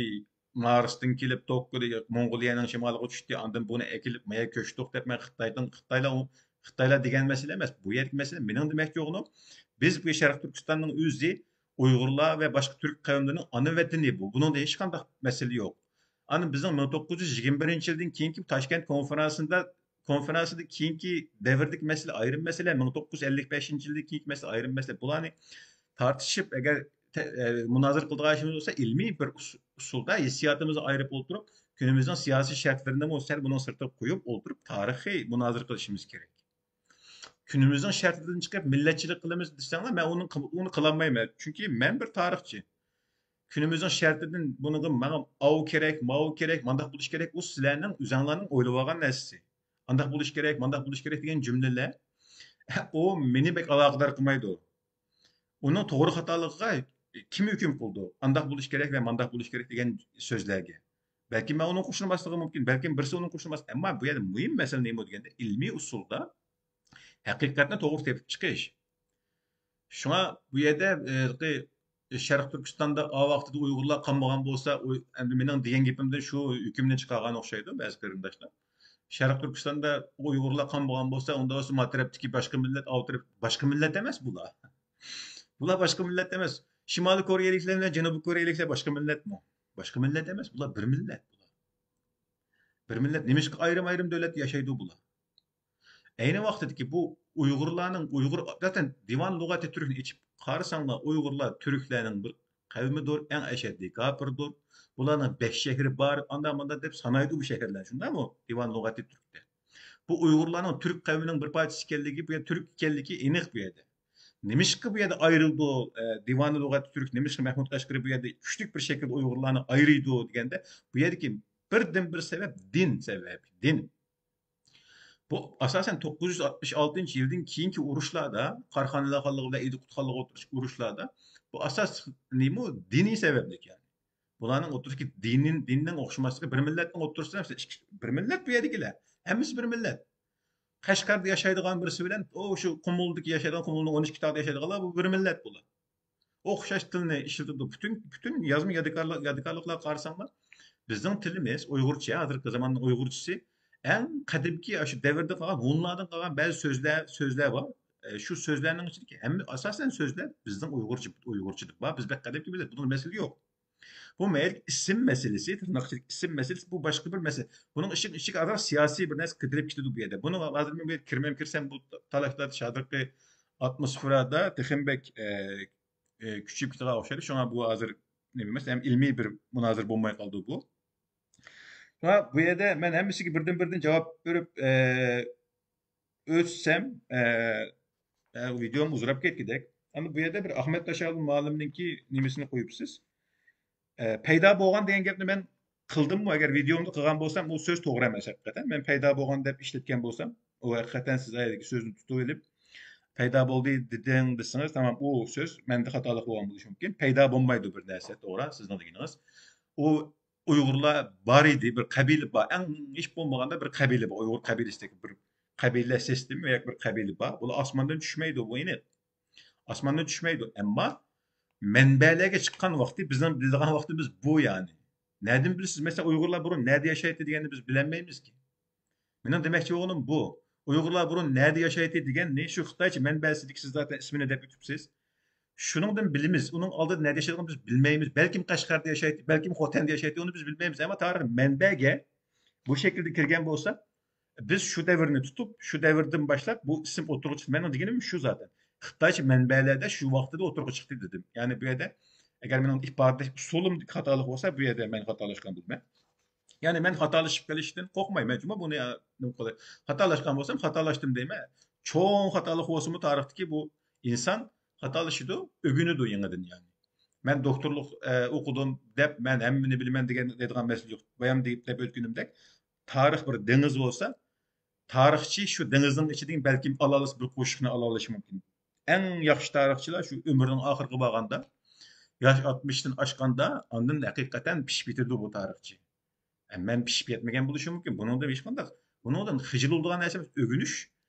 مارستىن كېلىپ توككىدا موڭغۇلىيەنىڭ شىمالىغا چۈشتى، ئاندىن بۇنى ئەكېلىپ ما يەرگە كۆچتۇق دەپ مەن خىتايدىن، خىتايلار، خىتايلار دېگەن مەسىلە ئەمەس. بۇ يەردىكى مەسىلە مېنىڭ دېمەكچى بولغىنىم، بىز بۇ شەرقىي تۈركىستاننىڭ ئۆزى ئۇيغۇرلار ۋە باشقا تۈرك قەۋملىرىنىڭ ئانا ۋەتىنى بۇ. بۇنىڭدا ھېچقانداق مەسىلە يوق. ئانا بىزنىڭ مىڭ توققۇز يۈز يىگىرمە بىرىنچى يىلدىن كېيىنكى تاشكەنت كونفېرانسىدا، كونفېرانسىدىن كېيىنكى دەۋردىكى مەسىلە ئايرىم مەسىلە، مىڭ توققۇز يۈز ئەللىك بەشىنچى يىلدىن كېيىنكى مەسىلە ئايرىم مەسىلە. بۇلارنى تارتىشىپ، ئەگەر تە-، ئە، مۇنازىرە قىلىدىغان ئىشىمىز بولسا، ئىلمىي بىر ئۇس-، ئۇسۇلدا ھېسسىياتىمىزنى ئايرىپ ئولتۇرۇپ، كۈنىمىزنىڭ سىياسىي شەرتلىرىنىمۇ سەل بۇنىڭ سىرتىغا قويۇپ ئولتۇرۇپ، تارىخىي مۇنازىرە قىلىشىمىز كېرەك. كۈنىمىزنىڭ شەرتىدىن چىقىپ مىللەتچىلىك قىلىمىز دېسەڭلار، مەن ئۇنى قىل-، ئۇنى قىلالمايمەن. چۈنكى مەن بىر تارىخچى. كۈنىمىزنىڭ شەرتىدىن بۇنىڭغا ماڭا ئاۋۇ كېرەك، ماۋۇ كېرەك، مانداق بولۇش كېرەك، ئۇ سىلەرنىڭ ئۆزەڭلارنىڭ ئويلىۋالغان نەرسىسى. ئانداق بولۇش كېرەك، مانداق بولۇش كېرەك دېگەن جۈملىلەر، ئۇ مېنى بەك ئالاقىدار قىلمايدۇ. ئۇنىڭ توغرا خاتالىقىغا كىم ھۆكۈم قىلىدۇ؟ ئانداق بولۇش كېرەك ۋە مانداق بولۇش كېرەك دېگەن سۆزلەرگە. بەلكىم مەن ئۇنىڭ قوشۇلماسلىقى مۇمكىن، بەلكىم بىرسى ئۇنىڭ قوشۇلماس. ئەمما بۇ يەردە مۇھىم مەسىلە نېمە دېگەندە، ئىلمىي ئۇسۇلدا ھەقىقەتنى توغرا تېپىپ چىقىش. شۇڭا بۇ يەردە، ئە، شەرقىي تۈركىستاندا ئا ۋاقتىدا ئۇيغۇرلار قالمىغان بولسا، ئۇ، ئەمدى مېنىڭ دېگەن گېپىمدىن شۇ ھۆكۈمنى چىقارغان ئوخشايدۇ بەزى قېرىنداشلار. شەرقىي تۈركىستاندا ئۇيغۇرلار قالمىغان بولسا، ئۇندا بولسا ما تەرەپتىكى باشقا مىللەت، ئاۋۇ تەرەپ باشقا مىللەت ئەمەس بۇلار. بۇلار باشقا مىللەت ئەمەس. شىمالىي كورېيەلىكلەر بىلەن جەنۇبىي كورېيەلىكلەر باشقا مىللەتمۇ؟ باشقا مىللەت ئەمەس. بۇلار بىر مىللەت. بۇلار بىر مىللەت. نېمىشقا ئايرىم-ئايرىم دۆلەتتە ياشايدۇ بۇلار؟ ئەينى ۋاقتىدىكى بۇ ئۇيغۇرلارنىڭ، ئۇيغۇر، زاتەن دىۋان لۇغەتى تۈركنى ئېچىپ قارىساڭلار، ئۇيغۇرلار تۈركلەرنىڭ بىر قەۋمىدۇر، ئەڭ ئەشەددىي كاپىردۇر. بۇلارنىڭ بەش شەھىرى بار، ئاندا ماندا دەپ سانايدۇ بۇ شەھەرلەرنى، شۇنداقمۇ؟ دىۋان لۇغەتى تۈركتە. بۇ ئۇيغۇرلارنىڭ تۈرك قەۋمىنىڭ بىر پارچىسى ئىكەنلىكى، بۇ يەردە تۈرك ئىكەنلىكى ئېنىق بۇ يەردە. نېمىشقا بۇ يەردە ئايرىلىدۇ، ئە، دىۋانى لۇغەتى تۈرك، نېمىشقا مەھمۇد قەشقىرى بۇ يەردە كۈچلۈك بىر شەكىلدە ئۇيغۇرلارنى ئايرىيدۇ دېگەندە، بۇ يەردىكى بىردىنبىر سەۋەب دىن سەۋەبى، دىن. بۇ ئاساسەن توققۇز يۈز ئاتمىش ئالتىنچى يىلدىن كېيىنكى ئۇرۇشلاردا، قاراخانىيلار خانلىقى بىلەن ئىدىقۇت خانلىقى ئوتتۇرىسىدىكى ئۇرۇشلاردا، بۇ ئاساس نېمە؟ دىنىي سەۋەبلىك يەنى. بۇلارنىڭ ئوتتۇرىسىدىكى دىنىن-، دىننىڭ ئوخشىماسلىقى، بىر مىللەتنىڭ ئوتتۇرىسىدا ئەمەس، ئىككى، بىر مىللەت بۇ يەردىكىلەر. ھەممىسى بىر مىللەت. قەشقەردە ياشايدىغان بىرسى بىلەن، ئۇ شۇ قۇمۇلدىكى ياشايدىغان، قۇمۇلنىڭ ئون ئىككى تاغدا ياشايدىغانلار، بۇ بىر مىللەت بۇلار. ئوخشاش تىلنى ئىشلىتىدۇ. پۈتۈن، پۈتۈن يازما يادىكارلىق، يادىكارلىقلارغا قارىساڭلار، بىزنىڭ تىلىمىز ئۇيغۇرچە، ھازىرقى زاماننىڭ ئۇيغۇرچىسى، ئەڭ قەدىمكى، شۇ دەۋردە قالغان، ھونلاردىن قالغان بەزى سۆزلەر، سۆزلەر بار. ئە، شۇ سۆزلەرنىڭ ئىچىدىكى ھەممە، ئاساسەن سۆزلەر بىزنىڭ ئۇيغۇرچە، ئۇيغۇرچىدا بار. بىز بەك قەدىمكى مىللەت، بۇنىڭ مەسىلە يوق. بۇ مەيلى ئىسىم مەسىلىسى، تىرناق ئىچىدىكى ئىسىم مەسىلىسى، بۇ باشقا بىر مەسىلە. بۇنىڭ ئىچىگە، ئىچىگە ئازراق سىياسىي بىر نەرسە كىردۈرۈپ كېتىدۇ بۇ يەردە. بۇنىڭ ھازىر مەن بۇ يەرگە كىرمەم كىرسەم، بۇ تالاش تارتىش ھازىرقى ئاتموسفېرادا تېخىمۇ بەك، ئە، ئە، كۈچىيىپ كېتىدىغان ئوخشايدۇ. شۇڭا بۇ ھازىر نېمە ئەمەس، ھەم ئىلمىي بىر مۇنازىرە بولماي قالدى بۇ. شۇڭا بۇ يەردە مەن ھەممىسىگە بىردىن-بىردىن جاۋاب بېرىپ، ئە، ئۆتسەم، ئە، ئە، ۋىدېيوم ئۇزىراپ كەتكۈدەك. ئەمدى بۇ يەردە بىر ئاخمەت تاشاغۇل مۇئەللىمنىڭكى نېمىسىنى قويۇپسىز. ئە، پەيدا بولغان دېگەن گەپنى مەن قىلدىممۇ؟ ئەگەر ۋىدېيومدا قىلغان بولسام، ئۇ سۆز توغرا ئەمەس ھەقىقەتەن. مەن پەيدا بولغان دەپ ئىشلەتكەن بولسام، ئۇ ھەقىقەتەن سىز ئايەردىكى سۆزنى تۇتۇۋېلىپ، پەيدا بولدى دېدىڭ دېسىڭىز، تامام، ئۇ سۆز مەندە خاتالىق بولغان بولۇشى مۇمكىن. پەيدا بولمايدۇ بىر نەرسە، توغرا، سىزنىڭ دېگىنىڭىز. ئۇ ئۇيغۇرلار بار ئىدى، بىر قەبىلە بار. ئەڭ ھېچ بولمىغاندا بىر قەبىلە بار. ئۇيغۇر قەبىلىسىدىكى بىر قەبىلە سىستېما ياكى بىر قەبىلە بار. بۇلار ئاسماندىن چۈشمەيدۇ، بۇ ئېنىق. ئاسماندىن چۈشمەيدۇ. ئەمما مەنبەلەرگە چىققان ۋاقتى بىزنىڭ بىلىدىغان ۋاقتىمىز بۇ، يەنى. نەدىن بىلىسىز؟ مەسىلەن، ئۇيغۇرلار بۇرۇن نەدە ياشايتتى دېگەننى بىز بىلەلمەيمىزكى. مېنىڭ دېمەكچى بولغىنىم بۇ. ئۇيغۇرلار بۇرۇن نەدە ياشايتتى دېگەننى شۇ خىتايچە مەنبەسىدىكى، سىز زاتەن ئىسمىنى دەپ ئۆتۈپسىز. شۇنىڭدىن بىلىمىز. ئۇنىڭ ئالدىدا نەدە ياشىغانلىقىنى بىز بىلمەيمىز. بەلكىم قەشقەردە ياشايتتى، بەلكىم خوتەندە ياشايتتى، ئۇنى بىز بىلمەيمىز. ئەمما تارىخ مەنبەگە بۇ شەكىلدە كىرگەن بولسا، بىز شۇ دەۋرنى تۇتۇپ، شۇ دەۋردىن باشلاپ بۇ ئىسىم ئوتتۇرىغا چىقتى. مېنىڭ دېگىنىم شۇ زاتەن. خىتايچە مەنبەلەردە شۇ ۋاقتىدا ئوتتۇرىغا چىقتى دېدىم. يەنى بۇ يەردە ئەگەر مېنىڭ ئىپادىلەش ئۇسۇلۇمدىكى خاتالىق بولسا، بۇ يەردە مەن خاتالاشقان بولىمەن. يەنى مەن خاتالىشىپ قېلىشتىن قورقمايمەن. جۇمۇ بۇنى، ئە، نېمە قىلىپ، خاتالاشقان بولسام، خاتالاشتىم دەيمەن. چوڭ خاتالىق بولسىمۇ تارىختىكى بۇ ئىنسان خاتالىشىدۇ، ئۆگىنىدۇ يېڭىدىن يەنى. مەن دوكتورلۇق، ئە، ئوقۇدۇم دەپ مەن ھەممىنى بىلىمەن دېگەن، دەيدىغان مەسىلە يوق. بايام دەپ، دەپ ئۆتكىنىمدەك، تارىخ بىر دېڭىز بولسا، تارىخچى شۇ دېڭىزنىڭ ئىچىدىن بەلكىم ئالالىسا بىر قوشۇقنى ئالالىشى مۇمكىن. ئەڭ ياخشى تارىخچىلار شۇ ئۆمرىنىڭ ئاخىرىغا بارغاندا، ياش ئاتمىشتىن ئاشقاندا، ئاندىن ھەقىقەتەن پىشىپ يېتىدۇ بۇ تارىخچى. ئە، مەن پىشىپ يەتمىگەن بولۇشۇم مۇمكىن. بۇنىڭدىن ھېچقانداق، بۇنىڭدىن خىجىل بولىدىغان نەرسىمىز ئۆگىنىش،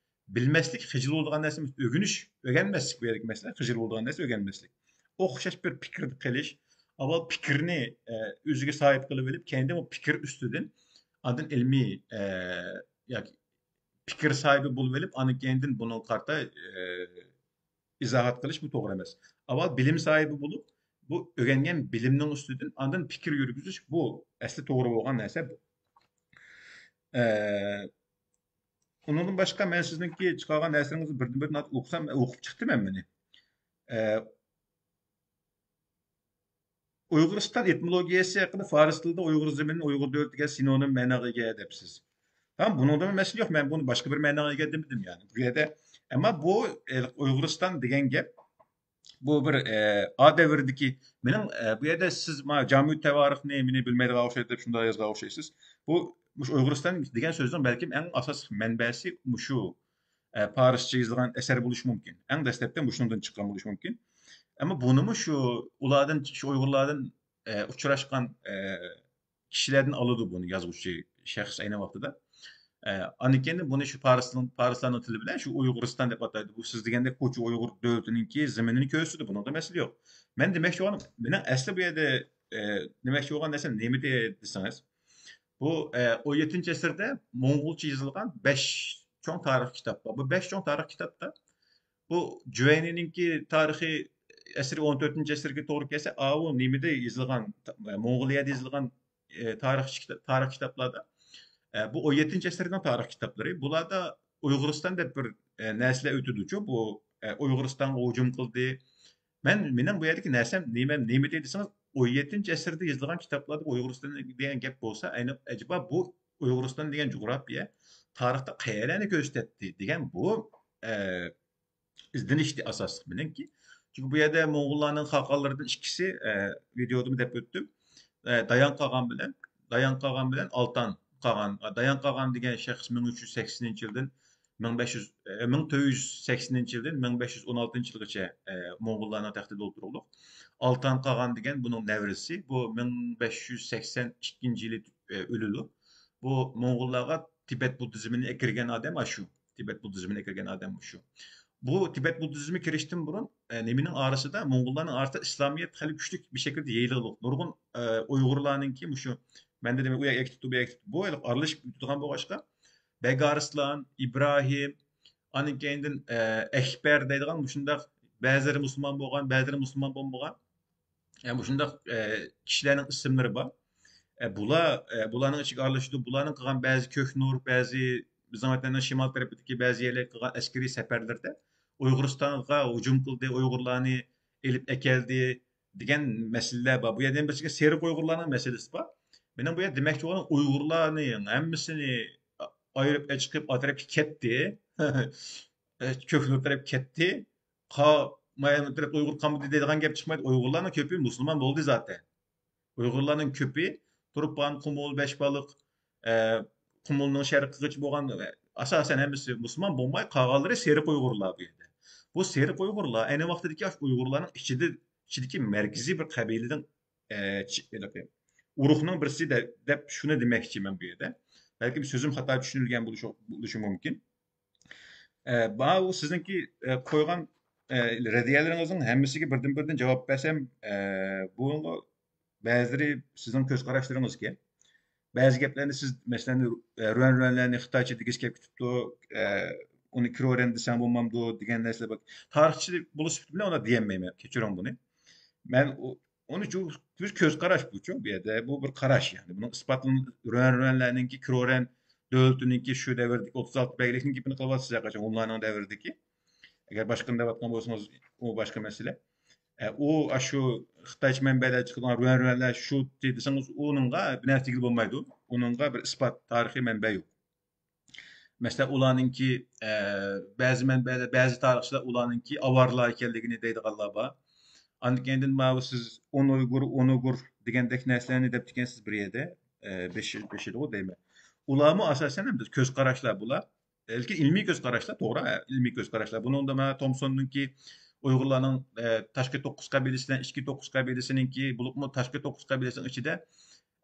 بىلمەسلىك، خىجىل بولىدىغان نەرسىمىز ئۆگىنىش، ئۆگەنمەسلىك بۇ يەردىكى مەسىلە، خىجىل بولىدىغان نەرسە ئۆگەنمەسلىك. ئوخشاش بىر پىكىردە قېلىش، ئاۋۋال پىكىرنى، ئە، ئۆزىگە ساھىب قىلىۋېلىپ، كەينىدىن ئۇ پىكىر ئۈستىدىن ئاندىن ئىلمىي، ئە، ياكى پىكىر ساھىبى بولۇۋېلىپ، ئاندىن كەينىدىن بۇنىڭغا قارىتا، ئە، ئىزاھات قىلىش بۇ توغرا ئەمەس. ئاۋۋال بىلىم ساھىبى بولۇپ، بۇ ئۆگەنگەن بىلىمنىڭ ئۈستىدىن ئاندىن پىكىر يۈرگۈزۈش، بۇ ئەسلى توغرا بولغان نەرسە بۇ. ئە، ئۇنىڭدىن باشقا مەن سىزنىڭكى چىقارغان نەرسىلىرىڭىزنى بىردىن-بىرىنى ئوقۇسام، ئوقۇپ چىقتىم مەن بۇنى. ئە، ئۇيغۇرىستان ئېتىمولوگىيەسى ھەققىدە فارس تىلىدا ئۇيغۇر زېمىنى، ئۇيغۇر دۆلىتى دېگەن سىنونىم مەناغا ئىگە دەپسىز. تامام، بۇنىڭدىمۇ مەسىلە يوق. مەن بۇنى باشقا بىر مەناغا ئىگە دېمىدىم يەنى. بۇ يەردە، ئەمما بۇ، ئە، ئۇيغۇرىستان دېگەن گەپ، بۇ بىر، ئە، ئا دەۋردىكى، مېنىڭ، ئە، بۇ يەردە سىز ما جامۇ تەۋارىخنى مېنى بىلمەيدىغان ئوخشايدۇ دەپ شۇنداق يازغان ئوخشايسىز. بۇ، مۇشۇ ئۇيغۇرىستان دېگەن سۆزنىڭ بەلكىم ئەڭ ئاساسلىق مەنبەسى مۇشۇ، ئە، پارسچە يېزىلغان ئەسەر بولۇشى مۇمكىن. ئەڭ دەسلەپتە مۇشۇنىڭدىن چىققان بولۇشى مۇمكىن. ئەمما بۇنىمۇ شۇ ئۇلاردىن، شۇ ئۇيغۇرلاردىن، ئە، ئۇچراشقان، ئە، كىشىلەردىن ئالىدۇ بۇنى يازغۇچى شەخس ئەينى ۋاقتىدا. ئە، ئاندىن كېيىن بۇنى شۇ پارسنىڭ، پارسلارنىڭ تىلى بىلەن شۇ ئۇيغۇرىستان دەپ ئاتايدۇ. بۇ سىز دېگەندەك قوچۇ ئۇيغۇر دۆلىتىنىڭكى زېمىنىنى كۆرسىتىدۇ. بۇنىڭدا مەسىلە يوق. مەن دېمەكچى بولغان، مېنىڭ ئەسلى بۇ يەردە، ئە، دېمەكچى بولغان نەرسەم نېمىدى دېسىڭىز، بۇ، ئە، ئون يەتتىنچى ئەسىردە موڭغۇلچە يېزىلغان بەش چوڭ تارىخ كىتاب بار. بۇ بەش چوڭ تارىخ كىتابتا بۇ جۇۋەينىنىڭكى تارىخى ئەسىرى ئون تۆتىنچى ئەسىرگە توغرا كەلسە، ئاۋۇ نېمىدە يېزىلغان، موڭغۇلىيەدە يېزىلغان، ئە، تارىخچى كىتا-، تارىخ كىتابلاردا، ئە، بۇ ئون يەتتىنچى ئەسىرنىڭ تارىخ كىتابلىرى. بۇلاردا ئۇيغۇرىستان دەپ بىر، ئە، نەرسىلەر ئۆتىدۇچۇ. بۇ، ئە، ئۇيغۇرىستانغا ھۇجۇم قىلدى. مەن، مېنىڭ بۇ يەردىكى نەرسەم نېمە، نېمىدى دېسىڭىز، ئون يەتتىنچى ئەسىردە يېزىلغان كىتابلاردا ئۇيغۇرىستان دېگەن گەپ بولسا، ئەينى ئەجەبا بۇ ئۇيغۇرىستان دېگەن جۇغراپىيە تارىختا قەيەرلەرنى كۆرسىتەتتى دېگەن بۇ، ئە، ئىزدىنىشتى ئاساسلىق مېنىڭكى. چۈنكى بۇ يەردە موڭغۇللارنىڭ قالغانلىرىدىن ئىككىسى، ئە، ۋىدېيودىمۇ دەپ ئۆتتۈم. ئە، دايان قاغان بىلەن، دايان قاغان بىلەن ئالتان قاغان. ئە، دايان قاغان دېگەن شەخس مىڭ ئۈچ يۈز سەكسىنىنچى يىلدىن مىڭ بەش يۈز، ئە، مىڭ تۆت يۈز سەكسىنىنچى يىلدىن مىڭ بەش يۈز ئون ئالتىنچى يىلغىچە، ئە، موڭغۇللارنىڭ تەختىدە ئولتۇرغۇلۇق. ئالتان قاغان دېگەن بۇنىڭ نەۋرىسى. بۇ مىڭ بەش يۈز سەكسەن ئىككىنچى يىلى، ئە، ئۆلىدۇ. بۇ موڭغۇللارغا تىبەت بۇددىزمىنى ئەكىرگەن ئادەم ئاشۇ. تىبەت بۇددىزمىنى ئەكىرگەن ئادەم مۇشۇ. بۇ تىبەت بۇددىزمى كىرىشتىن بۇرۇن، ئە، نېمىنىڭ ئارىسىدا، موڭغۇللارنىڭ ئارىسىدا ئىسلامىيەت خېلى كۈچلۈك بىر شەكىلدە يېيىلغىلىق. نۇرغۇن، ئە، ئۇيغۇرلارنىڭكى مۇشۇ، مەندە دېمەك، ئۇ يەرگە كېتىپتۇ، بۇ يەرگە كېتىپتۇ. بۇ ھېلىقى ئارىلىشىپ كېتىدىغان بولغاچقا، بەگ ئارسلان، ئىبراھىم، ئاندىن كەينىدىن، ئە، ئەكبەر دەيدىغان مۇشۇنداق بەزىلىرى مۇسۇلمان بولغان، بەزىلىرى مۇسۇلمان بولمىغان. ئە، مۇشۇنداق، ئە، كىشىلەرنىڭ ئىسىملىرى بار. ئە، بۇلار، ئە، بۇلارنىڭ ئىچىگە ئارىلىشىدۇ. بۇلارنىڭ قىلغان بەزى كۆكنۇر، بەزى بىزنىڭ ۋەتەننىڭ شىمال تەرىپىدىكى بەزى يەرلەرگە قىلغان ئەسكىرىي سەپەرلىرىدە ئۇيغۇرىستانغا ھۇجۇم قىلدى، ئۇيغۇرلارنى ئېلىپ ئەكەلدى دېگەن مەسىلىلەر بار. بۇ يەردە يەنە بىرسىگە سېرىق ئۇيغۇرلارنىڭ مەسىلىسى بار. مېنىڭ بۇ يەردە دېمەكچى بولغىنىم ئۇيغۇرلارنى ھەممىسىنى ئايرىپ ئەچىقىپ ئا تەرەپكە كەتتى. كۆكنۇر تەرەپكە كەتتى. قا-، مايامىن تەرەپتە ئۇيغۇر قالمىدى دەيدىغان گەپ چىقمايدۇ. ئۇيغۇرلارنىڭ كۆپى مۇسۇلمان بولدى زاتەن. ئۇيغۇرلارنىڭ كۆپى تۇرپان، قۇمۇل، بەشبالىق، ئە، قۇمۇلنىڭ شەرقىگىچە بولغان، ئاساسەن ھەممىسى مۇسۇلمان بولماي، قالغانلىرى سېرىق ئۇيغۇرلار بۇ يەردە. بۇ سېرىق ئۇيغۇرلار ئەينى ۋاقتىدىكى ئاشۇ ئۇيغۇرلارنىڭ ئىچىدە، ئىچىدىكى مەركىزىي بىر قەبىلىنىڭ، ئە، چ-، ھېلىقى ئۇرۇقنىڭ بىرسى دە-، دەپ شۇنى دېمەكچىمەن بۇ يەردە. بەلكىم سۆزۈم خاتا چۈشىنىلگەن بولۇشى، بولۇشى مۇمكىن. ئە، ماۋۇ سىزنىڭكى، ئە، قويغان ئە، رەددىيەلىرىڭىزنىڭ ھەممىسىگە بىردىن-بىردىن جاۋاب بەرسەم، ئە، بۇنىڭغا بەزىلىرى سىزنىڭ كۆز قاراشلىرىڭىزكەن. بەزى گەپلەرنى سىز، مەسىلەن، ئە، رۇەن رۇەنلەرنى خىتايچە دېگۈسى كېلىپ كېتىپتۇ، ئە، ئۇنى كرورەن دېسەڭ بولمامدۇ دېگەن نەرسىلەر بار. تارىخچى بولۇش سۈپىتى بىلەن ئۇنداق دېيەلمەيمەن، كەچۈرۈڭ بۇنى. مەن ئۇ-، ئۇنى جۇ-، بىر كۆز قاراش بۇچۇ، بۇ يەردە بۇ بىر قاراش، يەنى بۇنىڭ ئىسپاتلىنىپ، رۇەن رۇەنلەرنىڭكى، كرورەن دۆلىتىنىڭكى شۇ دەۋردىكى ئوتتۇز ئالتە بەگلىكنىڭ گېپىنى قىلىۋاتىسىز ھەرقاچان، ھونلارنىڭ دەۋرىدىكى. ئەگەر باشقىنى دەۋاتقان بولسىڭىز، ئۇ باشقا مەسىلە. ئە، ئۇ، ئاشۇ خىتايچە مەنبەلەر چىقىدىغان رۇەن رۇەنلەر شۇ دېسىڭىز، ئۇنىڭغا بىر نەرسە دېگىلى بولمايدۇ. ئۇنىڭغا بىر ئىسپات، تارىخىي مەنبە يوق. مەسىلەن، ئۇلارنىڭكى، ئە، بەزى مەنبەلەر، بەزى تارىخچىلار ئۇلارنىڭكى ئاۋارىلار ئىكەنلىكىنى دەيدىغانلار بار. ئاندىن كېيىندىن ماۋۇ سىز ئون ئۇيغۇر، ئون ئۇيغۇر دېگەندەك نەرسىلەرنى دەپتىكەنسىز بىر يەردە. ئە، بېشى، بېشىدىغۇ دەيمەن. ئۇلارمۇ ئاساسەن ھەم كۆز قاراشلار بۇلار. لېكىن ئىلمىي كۆز قاراشلار، توغرا، ئىلمىي كۆز قاراشلار. بۇنىڭدا مانا تومسوننىڭكى ئۇيغۇرلارنىڭ، ئە، تاشقى توققۇز قەبىلىسى بىلەن ئىچكى توققۇز قەبىلىسىنىڭكى، بولۇپمۇ تاشقى توققۇز قەبىلىسىنىڭ ئىچىدە،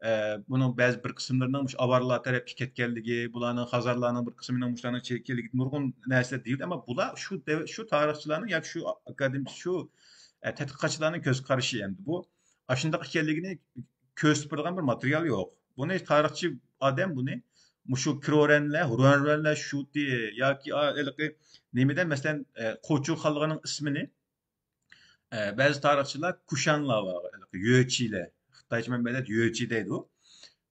ئە، بۇنىڭ بەزى بىر قىسىملىرىنىڭ مۇشۇ ئاۋارىلار تەرەپكە كەتكەنلىكى، بۇلارنىڭ خازارلارنىڭ بىر قىسمىنىڭ مۇشۇلارنىڭ چېكىنلىكى نۇرغۇن نەرسىلەر دېيىلدى. ئەمما بۇلار شۇ دەۋ-، شۇ تارىخچىلارنىڭ ياكى شۇ ئاكادېمىك، شۇ، ئە، تەتقىقاتچىلارنىڭ كۆز قارىشى ئەمدى. بۇ ئاشۇنداق ئىكەنلىكىنى كۆرسىتىپ بېرىدىغان بىر ماتېرىيال يوق. بۇنى تارىخچى ئادەم بۇنى مۇشۇ كرورەنلەر، رۇەنرۇەنلەر، شۇتى ياكى، ئا، ھېلىقى نېمىدە، مەسىلەن، ئە، قوچۇ خانلىقىنىڭ ئىسمىنى، ئە، بەزى تارىخچىلار كۇشانلار بار، ھېلىقى يۆچىلەر. خىتايچە مەنبەلەر يۆچى دەيدۇ.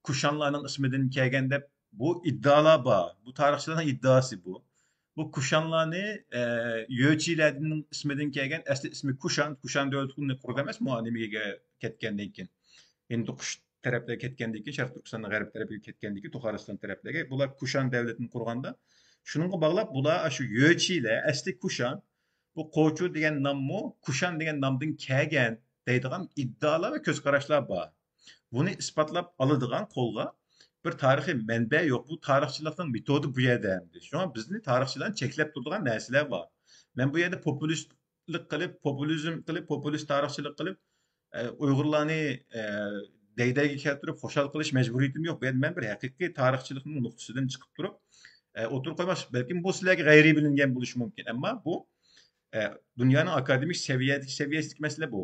كۇشانلارنىڭ ئىسمىدىن كەلگەن دەپ بۇ ئىددىئالار بار. بۇ تارىخچىلارنىڭ ئىددىئاسى بۇ. بۇ كۇشانلارنى، ئە، يۆچىلەرنىڭ ئىسمىدىن كەلگەن، ئەسلى ئىسمى كۇشان، كۇشان دۆلىتىنى قۇرغان ئەمەس، مۇ-، نېمىگە كەتكەندىن كېيىن. ھىندىقۇش تەرەپلەرگە كەتكەندىن كېيىن، شەرقىي تۈركىستاننىڭ غەرب تەرىپىگە كەتكەندىن كېيىن، تۇخارىستان تەرەپلەرگە، بۇلار كۇشان دەۋلىتىنى قۇرغاندا، شۇنىڭغا باغلاپ بۇلار شۇ يۆچىلەر، ئەسلى كۇشان، بۇ قوچۇ دېگەن ناممۇ كۇشان دېگەن نامدىن كەلگەن دەيدىغان ئىددىئالار ۋە كۆز قاراشلار بار. بۇنى ئىسپاتلاپ ئالىدىغان قولغا بىر تارىخىي مەنبە يوق. بۇ تارىخچىلىقنىڭ مېتودى بۇ يەردە ئەمدى. شۇڭا بىزنى تارىخچىلارنى چەكلەپ تۇرىدىغان نەرسىلەر بار. مەن بۇ يەردە پوپۇلىستلىق قىلىپ، پوپۇلىزم قىلىپ، پوپۇلىست تارىخچىلىق قىلىپ، ئە، ئۇيغۇرلارنى، ئە، دەي-دەيگە كەلتۈرۈپ خۇشال قىلىش مەجبۇرىيىتىم يوق. بۇ يەردە مەن بىر ھەقىقىي تارىخچىلىقنىڭ نۇقتىسىدىن چىقىپ تۇرۇپ، ئە، ئوتتۇرىغا قويماقچى. بەلكىم بۇ سىلەرگە غەيرىي بىلىنگەن بولۇشى مۇمكىن. ئەمما بۇ، ئە، دۇنيانىڭ ئاكادېمىك سەۋىيەدىكى، سەۋىيەسىدىكى مەسىلە بۇ.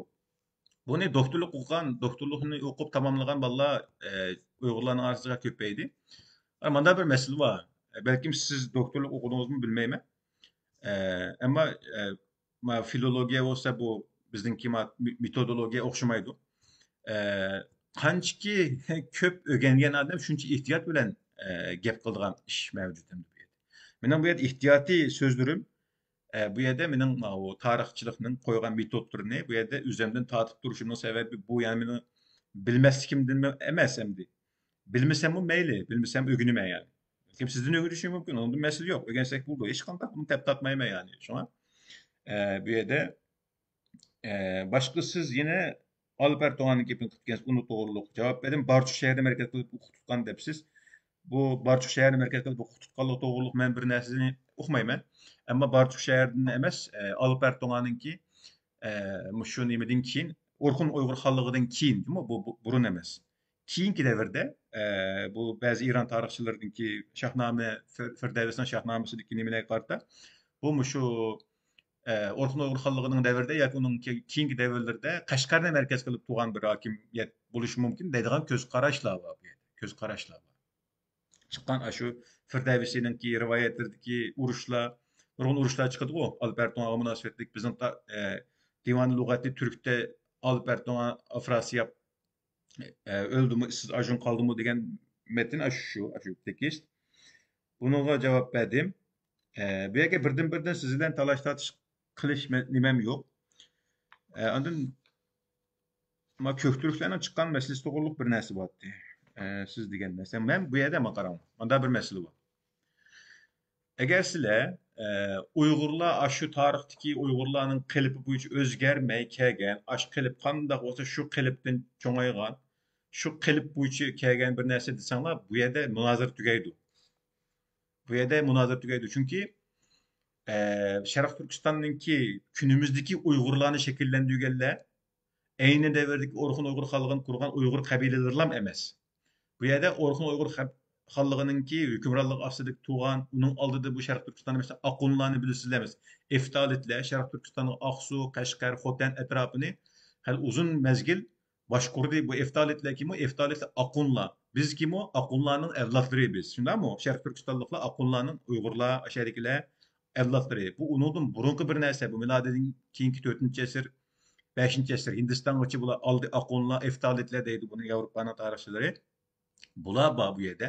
بۇنى دوكتورلۇق ئوقۇغان، دوكتورلۇقنى ئوقۇپ تاماملىغان بالىلار، ئە، ئۇيغۇرلارنىڭ ئارىسىدا كۆپەيدى. ئە، ماندا بىر مەسىلە بار. ئە، بەلكىم سىز دوكتورلۇق ئوقۇدىڭىزمۇ بىلمەيمەن. ئە، ئەمما، ئە، ما فىلولوگىيە بولسا بۇ بىزنىڭكى ما مې-، مېتودولوگىيە ئوخشىمايدۇ. ئە، قانچىكى كۆپ ئۆگەنگەن ئادەم شۇنچە ئېھتىيات بىلەن، ئە، گەپ قىلىدىغان ئىش مەۋجۇت ئەمدى بۇ يەردە. مېنىڭ بۇ يەردە ئېھتىياتىي سۆزلىرىم، ئە، بۇ يەردە مېنىڭ ماۋۇ تارىخچىلىقنىڭ قويغان مېتودلىرىنى بۇ يەردە ئۆزۈمدىن تارتىپ تۇرۇشۇمنىڭ سەۋەبى بۇ، يەنى مېنىڭ بىلمەسلىكىمدىنمۇ ئەمەس ئەمدى. بىلمىسەممۇ مەيلى، بىلمىسەم ئۆگىنىمەن يەنى. كىم سىزدىن ئۆگىنىشى مۇمكىن، ئۇنىڭدا مەسىلە يوق. ئۆگەنسەك بولىدۇ، ھېچقانداق بۇنى تەپ تارتمايمەن يەنى. شۇڭا، ئە، بۇ يەردە، ئە، باشقا سىز يەنە ئالبەرت توڭاننىڭ گېپىنى قىلىپ كەتكەنسىز، ئۇنى توغرۇلۇق جاۋاب بەردىم. بارچۇق شەھىرىنى مەركەز قىلىپ ھوقۇق تۇتقان دەپسىز. بۇ بارچۇق شەھىرىنى مەركەز قىلىپ ھوقۇق تۇتقانلىقى توغرۇلۇق مەن بىر نەرسىنى ئۇقمايمەن. ئەمما بارچۇق شەھىرىدىن ئەمەس، ئە، ئالبەرت توڭاننىڭكى، ئە، مۇشۇ نېمىدىن كېيىن، ئورخۇن ئۇيغۇر خانلىقىدىن كېيىن، جۇمۇ، بۇ، بۇ بۇرۇن ئەمەس. كېيىنكى دەۋردە، ئە، بۇ بەزى ئىران تارىخچىلىرىنىڭكى شاھنامە، فىر-، فىردەۋسنىڭ شاھنامىسىدىكى نېمىلەرگە قارىتا، بۇ مۇشۇ، ئە، ئورخۇن ئۇيغۇر خانلىقىنىڭ دەۋرىدە ياكى ئۇنىڭ كېي-، كېيىنكى دەۋرلىرىدە قەشقەرنى مەركەز قىلىپ تۇرغان بىر ھاكىمىيەت بولۇشى مۇمكىن دەيدىغان كۆز قاراشلار بار بۇ يەردە. كۆز قاراشلار بار. چىققان ئاشۇ فىردەۋسىنىڭكى رىۋايەتلىرىدىكى ئۇرۇشلار، نۇرغۇن ئۇرۇشلار چىقىدىغۇ، ئالبەرت توڭانغا مۇناسىۋەتلىك بىزنىڭ تا-، ئە، دىۋانى لۇغەتى تۈركتە ئالبەرت توڭان ئافراسىياب، ئە، ئۆلدىمۇ، ئىسسىز ئاجرىم قالدىمۇ دېگەن مەتن ئاشۇ، شۇ، ئاشۇ تېكىست. بۇنىڭغا جاۋاب بەردىم. ئە، بۇ يەرگە بىردىن-بىردىن سىز بىلەن تالاش-تارتىش قىلىش مە-، نېمەم يوق. ئە، ئاندىن ما كۆكتۈركلەرنىڭ چىققان مەسىلىسى توغرۇلۇق بىر نەرسە بارتتى. ئە، سىز دېگەن نەرسە. مەن بۇ يەردە، ما قاراڭ، ماندا بىر مەسىلە بار. ئەگەر سىلەر، ئە، ئۇيغۇرلار ئاشۇ تارىختىكى ئۇيغۇرلارنىڭ قېلىپى بويىچە ئۆزگەرمەي كەلگەن، ئاشۇ قېلىپ قانداق بولسا شۇ قېلىپتىن چوڭايغان، شۇ قېلىپ بويىچە كەلگەن بىر نەرسە دېسەڭلار، بۇ يەردە مۇنازىرە تۈگەيدۇ. بۇ يەردە مۇنازىرە تۈگەيدۇ. چۈنكى، ئە، شەرقىي تۈركىستاننىڭكى كۈنىمىزدىكى ئۇيغۇرلارنى شەكىللەندۈرگەنلەر ئەينى دەۋردىكى ئورخۇن ئۇيغۇر خانلىقىنى قۇرغان ئۇيغۇر قەبىلىلىرىلام ئەمەس. بۇ يەردە ئورخۇن ئۇيغۇر خەب-، خانلىقىنىڭكى ھۆكۈمرانلىقى ئاستىدىكى تۇغان، ئۇنىڭ ئالدىدا بۇ شەرقىي تۈركىستاندا، مەسىلەن، ئاقۇنلارنى بىلىسىزلەر، مەسىلەن، ئېفتالىتلەر شەرقىي تۈركىستاننىڭ ئاقسۇ، قەشقەر، خوتەن ئەتراپىنى خېلى ئۇزۇن مەزگىل باشقۇردى. بۇ ئېفتالىتلەر كىمۇ؟ ئېفتالىتلەر ئاقۇنلار. بىز كىمۇ؟ ئاقۇنلارنىڭ ئەۋلادلىرى بىز. شۇنداقمۇ؟ شەرقىي تۈركىستانلىقلار ئاقۇنلارنىڭ، ئۇيغۇرلار، ئاشۇ يەردىكىلەر ئەۋلادلىرى. بۇ ئۇنىڭدىن بۇرۇنقى بىر نەرسە. بۇ مىلادىدىن كېيىنكى تۆتىنچى ئەسىر، بەشىنچى ئەسىر. ھىندىستانغىچە بۇلار ئالدى، ئاقۇنلار، ئېفتالىتلەر دەيدۇ بۇنى ياۋروپانىڭ تارىخچىلىرى. بۇلار بار بۇ يەردە.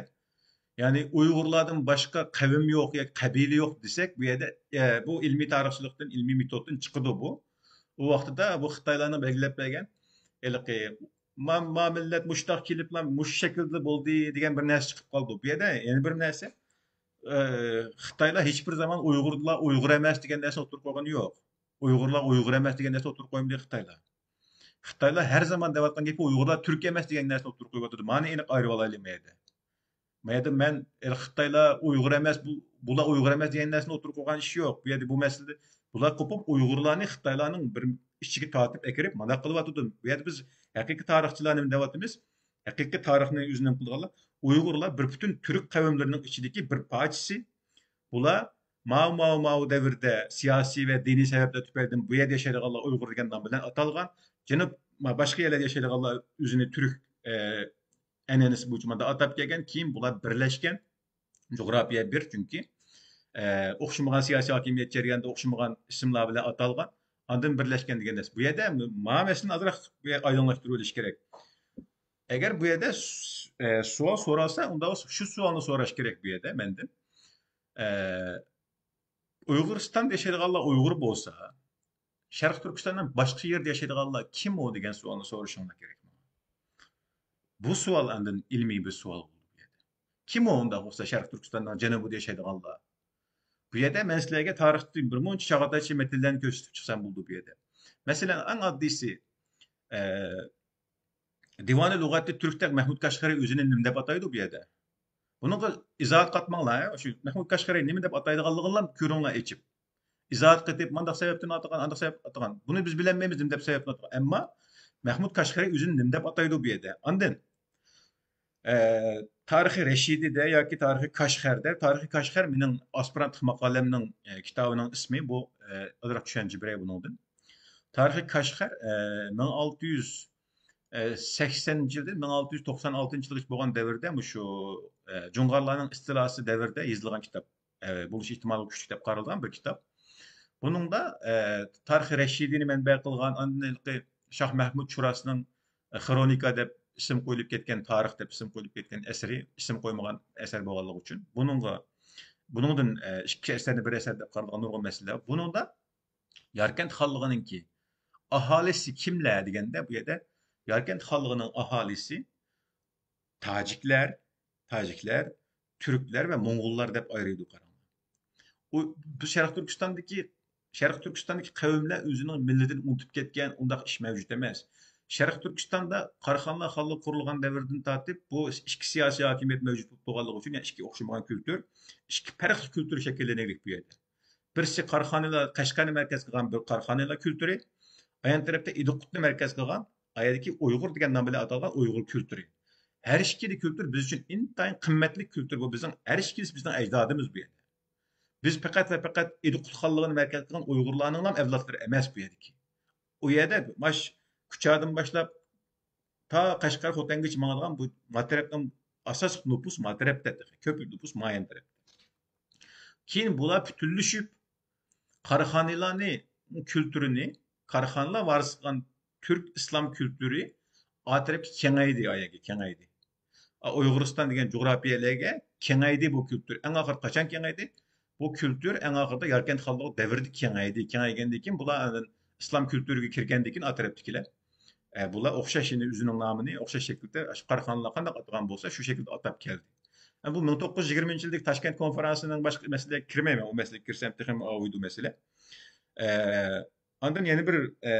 يەنى ئۇيغۇرلاردىن باشقا قەۋم يوق ياكى قەبىلە يوق دېسەك، بۇ يەردە، ئە، بۇ ئىلمىي تارىخچىلىقتىن، ئىلمىي مېتودتىن چىقىدۇ بۇ. ئۇ ۋاقتىدا بۇ خىتايلارنىڭ بەلگىلەپ بەرگەن ھېلىقى ما، ما مىللەت مۇشۇنداق كېلىپلا مۇشۇ شەكىلدە بولدى دېگەن بىر نەرسە چىقىپ قالدى. بۇ يەردە يەنە بىر نەرسە، ئە، خىتايلار ھېچبىر زامان ئۇيغۇرلار ئۇيغۇر ئەمەس دېگەن نەرسىنى ئوتتۇرىغا قويغىنى يوق. ئۇيغۇرلار ئۇيغۇر ئەمەس دېگەن نەرسىنى ئوتتۇرىغا قويمىدى خىتايلار. خىتايلار ھەر زامان دەۋاتقان گېپى ئۇيغۇرلار تۈرك ئەمەس دېگەن نەرسىنى ئوتتۇرىغا قويۇۋاتىدۇ. مانى ئېنىق ئايرىۋالايلى ما يەردە. ما يەردە مەن، ئە، خىتايلار ئۇيغۇر ئەمەس، بۇ، بۇلار ئۇيغۇر ئەمەس دېگەن نەرسىنى ئوتتۇرىغا قويغان ئىش يوق. بۇ يەردە بۇ مەسىلىدە بۇلار قوپۇپ ئۇيغۇرلارنى خىتايلارنىڭ بىر ئىچىگە تارتىپ ئەكىرىپ مانداق قىلىۋاتىدۇ. بۇ يەردە بىز ھەقىقىي تارىخچىلار نېمە دەۋاتىمىز؟ ھەقىقىي تارىخنى ئۆزىنىڭ قىلىدىغانلار. ئۇيغۇرلار بىر پۈتۈن تۈرك قەۋملىرىنىڭ ئىچىدىكى بىر پارچىسى. بۇلار ماۋۇ، ماۋۇ، ماۋۇ دەۋردە سىياسىي ۋە دىنىي سەۋەبلەر تۈپەيلىدىن بۇ يەردە ياشايدىغانلار ئۇيغۇر دېگەن نام بىلەن ئاتالغان. جەنۇب، باشقا يەرلەردە ياشايدىغانلار ئۆزىنى تۈرك، ئە، ئەنئەنىسى بويىچە ماندا ئاتاپ كەلگەن. كېيىن بۇلار بىرلەشكەن. جۇغراپىيە بىر، چۈنكى، ئە، ئوخشىمىغان سىياسىي ھاكىمىيەت جەريانىدا ئوخشىمىغان ئىسىملار بىلەن ئاتالغان. ئاندىن بىرلەشكەن دېگەن نەرسە. بۇ يەردە ما مەسىلىنى ئازراق بۇ يەردە ئايدىڭلاشتۇرۇۋېلىش كېرەك. ئەگەر بۇ يەردە س-، ئە، سوئال سورالسا، ئۇندا شۇ سوئالنى سوراش كېرەك بۇ يەردە مەندىن. ئە، ئۇيغۇرىستاندا ياشايدىغانلار ئۇيغۇر بولسا، شەرقىي تۈركىستاندىن باشقا يەردە ياشايدىغانلار كىم ئۇ دېگەن سوئالنى سورىشىڭلار كېرەك. بۇ سوئال ئاندىن ئىلمىي بىر سوئال بولدى بۇ يەردە. كىم ئۇ ئۇنداق بولسا شەرقىي تۈركىستاننىڭ جەنۇبىدا ياشايدىغانلار؟ بۇ يەردە مەن سىلەرگە تارىختىن بىر مۇنچە چاغاتايچە مەتنلەرنى كۆرسىتىپ چىقسام بولىدۇ بۇ يەردە. مەسىلەن، ئەڭ ئاددىيسى، ئە، دىۋانى لۇغەتى تۈركتە مەھمۇد كاشغەرى ئۆزىنى نېمە دەپ ئاتايدۇ بۇ يەردە؟ بۇنىڭغا ئىزاھات قاتماڭلار، ھە؟ شۇ مەھمۇد كاشغەرى نېمە دەپ ئاتايدىغانلىقىنىلا كۆرۈڭلار ئېچىپ. ئىزاھات قېتىپ، مانداق سەۋەبتىن ئاتىغان، ئانداق سەۋەبتىن ئاتىغان. بۇنى بىز بىلەلمەيمىز نېمە دەپ سەۋەبتىن ئاتىغان. ئەمما مەھمۇد كاشغەرى ئۆزىنى نېمە دەپ ئاتايدۇ بۇ يەردە؟ ئاندىن، ئە، تارىخى رەشىدىدە ياكى تارىخى كاشغەردە، تارىخى كاشغەر مېنىڭ ئاسپىرانتلىق ماقالەمنىڭ، ئە، كىتابىنىڭ ئىسمى، بۇ، ئە، ئازراق چۈشەنچە بېرەي بۇنىڭدىن. تارىخى كاشغەر، ئە، مىڭ ئالتە يۈز سەكسەنىنچى يىلدىن مىڭ ئالتە يۈز توقسان ئالتىنچى يىلغىچە بولغان دەۋردە مۇشۇ، ئە، جۇڭغارلارنىڭ ئىستىلاسى دەۋرىدە يېزىلغان كىتاب، ئە، بولۇش ئېھتىمالى كۈچلۈك دەپ قارالغان بىر كىتاب. بۇنىڭدا، ئە، تارىخى رەشىدىنى مەنبە قىلغان، ئاندىن ھېلىقى شاھ مەھمۇد شۇراسنىڭ، ئە، خرونىكا دەپ ئىسىم قويۇلۇپ كەتكەن، تارىخ دەپ ئىسىم قويۇلۇپ كەتكەن ئەسىرى، ئىسىم قويمىغان ئەسەر بولغانلىقى ئۈچۈن. بۇنىڭغا، بۇنىڭدىن، ئە، ئىككى ئەسەرنى بىر ئەسەر دەپ قارىلىدىغان نۇرغۇن مەسىلىلەر. بۇنىڭدا ياركەنت خانلىقىنىڭكى ئاھالىسى كىملەر دېگەندە، بۇ يەردە ياركەنت خانلىقىنىڭ ئاھالىسى تاجىكلار، تاجىكلار، تۈركلەر ۋە موڭغۇللار دەپ ئايرىيدۇ، قاراڭلار. ئۇ، بۇ شەرقىي تۈركىستاندىكى، شەرقىي تۈركىستاندىكى قەۋملەر ئۆزىنىڭ مىللىتىنى ئۇنتۇپ كەتكەن، ئۇنداق ئىش مەۋجۇت ئەمەس. شەرقىي تۈركىستاندا قاراخانلار خانلىقى قۇرۇلغان دەۋردىن تارتىپ بۇ ئىككى سىياسىي ھاكىمىيەت مەۋجۇت بولۇپ تۇرغانلىقى ئۈچۈن، يەنى ئىككى ئوخشىمىغان كۈلتۈر، ئىككى پەرقلىق كۈلتۈر شەكىللىنىۋېرىدۇ بۇ يەردە. بىرسى قاراخانىيلار، قەشقەرنى مەركەز قىلغان بىر قاراخانىيلار كۈلتۈرى، ئايان تەرەپتە ئىدىقۇتنى مەركەز قىلغان، ئايەردىكى ئۇيغۇر دېگەن نام بىلەن ئاتالغان ئۇيغۇر كۈلتۈرى. ھەر ئىككىلا كۈلتۈر بىز ئۈچۈن ئىنتايىن قىممەتلىك كۈلتۈر. بۇ بىزنىڭ ھەر ئىككىلىسى بىزنىڭ ئەجدادىمىز بۇ يەردە. بىز پەقەت ۋە پەقەت ئىدىقۇت خانلىقىنى مەركەز قىلغان ئۇيغۇرلارنىڭلا ئەۋلادلىرى ئەمەس بۇ يەردىكى. ئۇ يەردە ماش كۇچادىن باشلاپ تا قەشقەر، خوتەنگىچە ماڭىدىغان بۇ ما تەرەپنىڭ ئاساسلىق نوپۇس ما تەرەپتە تېخى. كۆپ نوپۇس مايان تەرەپتە. كېيىن بۇلار پۈتۈنلىشىپ، قاراخانىيلارنى كۈلتۈرىنى، قاراخانىيلار ۋارىس قىلغان تۈرك ئىسلام كۈلتۈرى ئا تەرەپكە كېڭەيدى، ئايەرگە كېڭەيدى. ئا، ئۇيغۇرىستان دېگەن جۇغراپىيەلەرگە كېڭەيدى بۇ كۈلتۈر. ئەڭ ئاخىرى قاچان كېڭەيدى؟ بۇ كۈلتۈر ئەڭ ئاخىرىدا ياركەنت خانلىقى دەۋرىدە كېڭەيدى. كېڭەيگەندىن كېيىن بۇلار ئاندىن ئىسلام كۈلتۈرىگە كىرگەندىن كېيىن ئا تەرەپتىكىلەر، ئە، بۇلار ئوخشاش، يەنە ئۆزىنىڭ نامىنى ئوخشاش شەكىلدە، ئاشۇ قاراخانىيلار قانداق ئاتىغان بولسا، شۇ شەكىلدە ئاتاپ كەلدى. ئە، بۇ مىڭ توققۇز يۈز يىگىرمىنچى يىلدىكى تاشكەنت كونفېرانسىنىڭ باشقا مەسىلىگە كىرمەيمەن. ئۇ مەسىلىگە كىرسەم تېخىمۇ ئاۋۇيدۇ مەسىلە. ئە، ئاندىن يەنە بىر، ئە،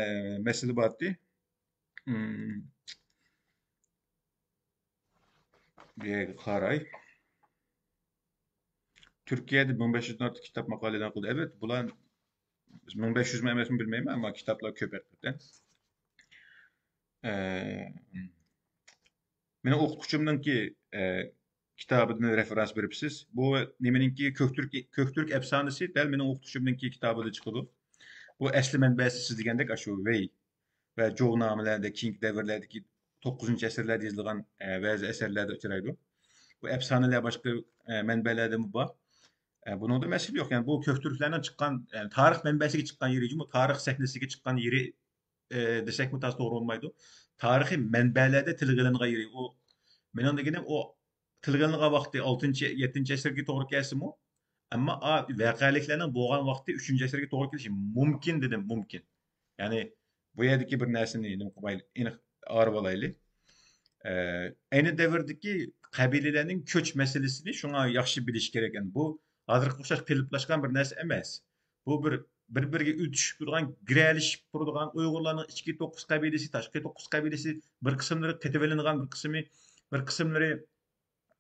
مەسىلە بارتى. مم. بۇ يەرگە قاراي. تۈركىيەدە مىڭ بەش يۈزدىن ئارتۇق كىتاب ماقالە ئېلان قىلدى. ئەلۋەتتە، بۇلار مىڭ بەش يۈزمۇ ئەمەسمۇ بىلمەيمەن، ئەمما كىتابلار كۆپ ھەقىقەتەن. ئە، مېنىڭ ئوقۇتقۇچىمنىڭكى، ئە، كىتابىدىن رېفېرانس بېرىپسىز. بۇ نېمىنىڭكى، كۆكتۈرك، كۆكتۈرك ئەپسانىسى دەل مېنىڭ ئوقۇتقۇچىمنىڭكى كىتابىدا چىقىدۇ. بۇ ئەسلى مەنبەسى سىز دېگەندەك ئاشۇ ۋېي ۋە جوۋنامىلەردە، كېيىنكى دەۋرلەردىكى توققۇزىنچى ئەسىرلەردە يېزىلغان، ئە، بەزى ئەسەرلەردە ئۇچرايدۇ. بۇ ئەپسانىلەر باشقا، ئە، مەنبەلەردىمۇ بار. ئە، بۇنىڭدا مەسىلە يوق. يەنى بۇ كۆكتۈركلەرنىڭ چىققان، يەنى تارىخ مەنبەسىگە چىققان يېرى جۇمۇ، تارىخ سەھنىسىگە چىققان يېرى، ئە، دېسەكمۇ تاس توغرا بولمايدۇ. تارىخىي مەنبەلەردە تىلغا ئېلىنغان يېرى. ئۇ، مېنىڭ دېگىنىم، ئۇ تىلغا ئېلىنغان ۋاقتى ئالتىنچى، يەتتىنچى ئەسىرگە توغرا كەلسىمۇ، ئەمما ئا-، ۋەقەلىكلەرنىڭ بولغان ۋاقتى ئۈچىنچى ئەسىرگە توغرا كېلىشى مۇمكىن دېدىم، مۇمكىن. يەنى بۇ يەردىكى بىر نەرسىنى نېمە قىلايلى، ئېنىق ئايرىۋالايلى. ئە، ئەينى دەۋردىكى قەبىلىلەرنىڭ كۆچ مەسىلىسىنى شۇڭا ياخشى بىلىش كېرەك. يەنى بۇ ھازىرقىغا ئوخشاش قېلىپلاشقان بىر نەرسە ئەمەس. بۇ بىر، بىر-بىرىگە ئۆتۈشۈپ تۇرىدىغان، گىرەلىشىپ تۇرىدىغان ئۇيغۇرلارنىڭ ئىچكى توققۇز قەبىلىسى، تاشقى توققۇز قەبىلىسى، بىر قىسىملىرى قېتىۋېلىنغان، بىر قىسمى، بىر قىسىملىرى،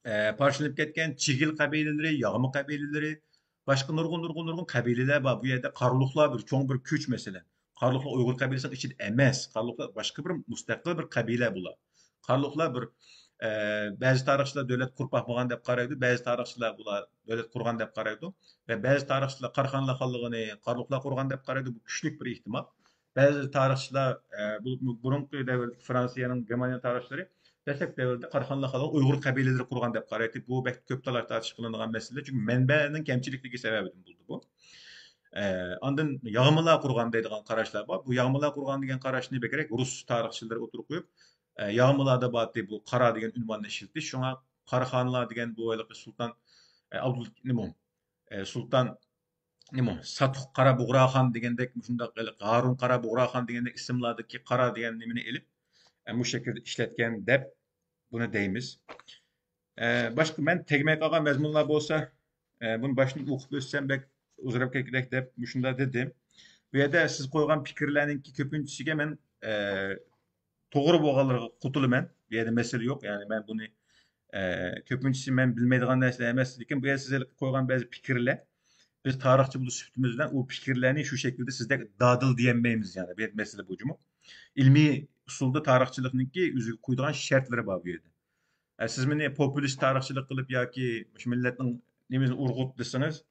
ئە، پارچىلىنىپ كەتكەن چىگىل قەبىلىلىرى، ياغما قەبىلىلىرى، باشقا نۇرغۇن، نۇرغۇن، نۇرغۇن قەبىلىلەر بار. بۇ يەردە قارلۇقلار بىر چوڭ بىر كۈچ، مەسىلەن. قارلۇقلار ئۇيغۇر قەبىلىسىنىڭ ئىچىدە ئەمەس. قارلۇقلار باشقا بىر مۇستەقىل بىر قەبىلە بۇلار. قارلۇقلار بىر، ئە، بەزى تارىخچىلار دۆلەت قۇرۇپ باقمىغان دەپ قارايدۇ، بەزى تارىخچىلار بۇلار دۆلەت قۇرغان دەپ قارايدۇ ۋە بەزى تارىخچىلار قاراخانلار خانلىقىنى قارلۇقلار قۇرغان دەپ قارايدۇ. بۇ كۈچلۈك بىر ئېھتىمال. بەزى تارىخچىلار، ئە، بۇ، بۇ بۇرۇنقى دەۋردىكى فرانسىيەنىڭ، گېرمانىيە تارىخچىلىرى دەسلەپكى دەۋردە قاراخانلار خانلىقىنى ئۇيغۇر قەبىلىلىرى قۇرغان دەپ قارايتتى. بۇ بەك كۆپ تالاش تارتىش قىلىنىدىغان مەسىلە. چۈنكى مەنبەنىڭ كەمچىلىكلىكى سەۋەبىدىن بولدى بۇ. ئە، ئاندىن ياغمىلار قۇرغان دەيدىغان قاراشلار بار. بۇ ياغمىلار قۇرغان دېگەن قاراشنى بەكرەك رۇس تارىخچىلىرى ئوتتۇرىغا قويۇپ، ئە، ياغمىلاردا بارتى بۇ قارا دېگەن ئۇنۋاننى ئىشلىتىش. شۇڭا قاراخانلار دېگەن بۇ ھېلىقى سۇلتان، ئە، ئابدۇل-، نېمە، ئە، سۇلتان، نېمە، ساتۇق قارا بۇغراخان دېگەندەك، مۇشۇنداق ھېلىقى ھارۇن قارا بۇغراخان دېگەندەك ئىسىملاردىكى قارا دېگەن نېمىنى ئېلىپ، ئە، مۇشۇ شەكىلدە ئىشلەتكەن دەپ بۇنى دەيمىز. ئە، باشقا مەن تەگمەي قالغان مەزمۇنلار بولسا، ئە، بۇنى باشتىن ئوقۇپ ئۆتسەم بەك ئۇزىراپ كەتكۈدەك دەپ مۇشۇنداق دېدىم. بۇ يەردە سىز قويغان پىكىرلەرنىڭكى كۆپىنچىسىگە مەن، ئە، توغرا بولغانلىرىغا قوتۇلىمەن. بۇ يەردە مەسىلە يوق. يەنى مەن بۇنى، ئە، كۆپىنچىسى مەن بىلمەيدىغان نەرسىلەر ئەمەس. لېكىن بۇ يەردە سىز قويغان بەزى پىكىرلەر، بىز تارىخچى بولۇش سۈپىتىمىز بىلەن ئۇ پىكىرلەرنى شۇ شەكىلدە سىزدەك دادىل دېيەلمەيمىز. يەنى بۇ يەردە مەسىلە بۇ جۇمۇ. ئىلمىي ئۇسۇلدا تارىخچىلىقنىڭكى ئۆزىگە قويىدىغان شەرتلىرى بار بۇ يەردە. ئە، سىز مېنى پوپۇلىست تارىخچىلىق قىلىپ ياكى مۇشۇ مىللەتنىڭ نېمىسىنى ئۇرغۇت دېسىڭىز،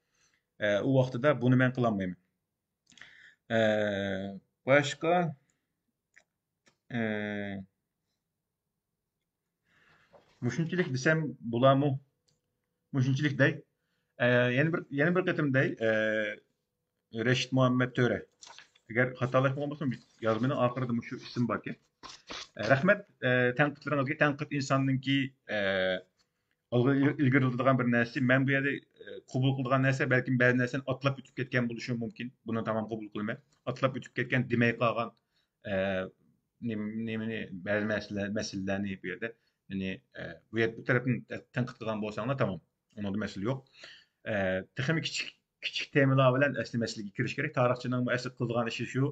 ئە، ئۇ ۋاقتىدا بۇنى مەن قىلالمايمەن. ئە، باشقا، ئە، مۇشۇنچىلىك دېسەم بولامۇ؟ مۇشۇنچىلىك دەي. ئە، يەنە بىر، يەنە بىر قېتىم دەي. ئە، رەشىت مۇھەممەت تۆرە. ئەگەر خاتالاشمىغان بولسام، يازمىنىڭ ئاخىرىدا مۇشۇ ئىسىم باركەن. ئە، رەھمەت، ئە، تەنقىدلىرىڭىزگە. تەنقىد ئىنساننىڭكى، ئە، ئالغا ئىلگىرىلىدىغان بىر نەرسە. مەن بۇ يەردە، ئە، قوبۇل قىلىدىغان نەرسە بەلكىم بەزى نەرسىنى ئاتلاپ ئۆتۈپ كەتكەن بولۇشۇم مۇمكىن. بۇنى تامام قوبۇل قىلىمەن. ئاتلاپ ئۆتۈپ كەتكەن، دېمەي قالغان، ئە، نېمە-، نېمىنى، بەزى مەسىلە-، مەسىلىلەرنى بۇ يەردە، يەنى، ئە، بۇ يەر-، بۇ تەرەپنى تە-، تەنقىد قىلغان بولساڭلار تامام. ئۇنىڭدا مەسىلە يوق. ئە، تېخىمۇ كىچىك، كىچىك تېمىلار بىلەن ئەسلى مەسىلىگە كىرىش كېرەك. تارىخچىنىڭ ئەسلى قىلىدىغان ئىشى شۇ،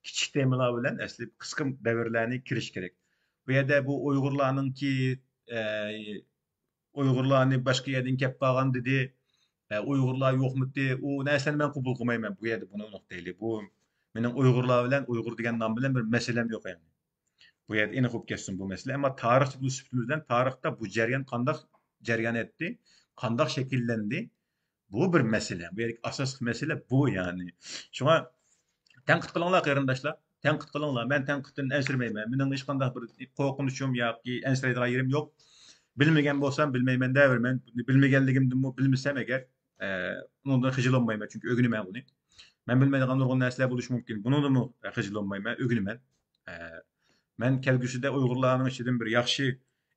كىچىك تېمىلار بىلەن ئەسلى قىسقا دەۋرلەرنى كىرىش كېرەك. بۇ يەردە بۇ ئۇيغۇرلارنىڭكى، ئە، ئۇيغۇرلارنى باشقا يەردىن كەپ قالغان دېدى. ئە، ئۇيغۇرلار يوقمىدى؟ ئۇ نەرسىنى مەن قوبۇل قىلمايمەن بۇ يەردە، بۇنى نۇقتىلى. بۇ مېنىڭ ئۇيغۇرلار بىلەن، ئۇيغۇر دېگەن نام بىلەن بىر مەسىلەم يوق يەنى. بۇ يەردە ئېنىق بولۇپ كەتسۇن بۇ مەسىلە. ئەمما تارىخچى بولۇش سۈپىتىمىز بىلەن تارىختا بۇ جەريان قانداق جەريان ئەتتى، قانداق شەكىللەندى، بۇ بىر مەسىلە. بۇ يەردىكى ئاساسلىق مەسىلە بۇ يەنى. شۇڭا تەنقىد قىلىڭلار قېرىنداشلار، تەنقىد قىلىڭلار. مەن تەنقىدتىن ئەنسىرىمەيمەن. مېنىڭ ھېچقانداق بىر قورقۇنچۇم ياكى ئەنسىرەيدىغان يېرىم يوق. بىلمىگەن بولسام بىلمەيمەن دەۋېرىمەن. بىلمىگەنلىكىمدىنمۇ بىلمىسەم ئەگەر، ئە، ئۇنىڭدىن خىجىل بولمايمەن، چۈنكى ئۆگىنىمەن بۇنى. مەن بىلمەيدىغان نۇرغۇن نەرسىلەر بولۇشى مۇمكىن. بۇنىڭدىنمۇ خىجىل بولمايمەن، ئۆگىنىمەن. ئە، مەن كەلگۈسىدە ئۇيغۇرلارنىڭ ئىچىدىن بىر ياخشى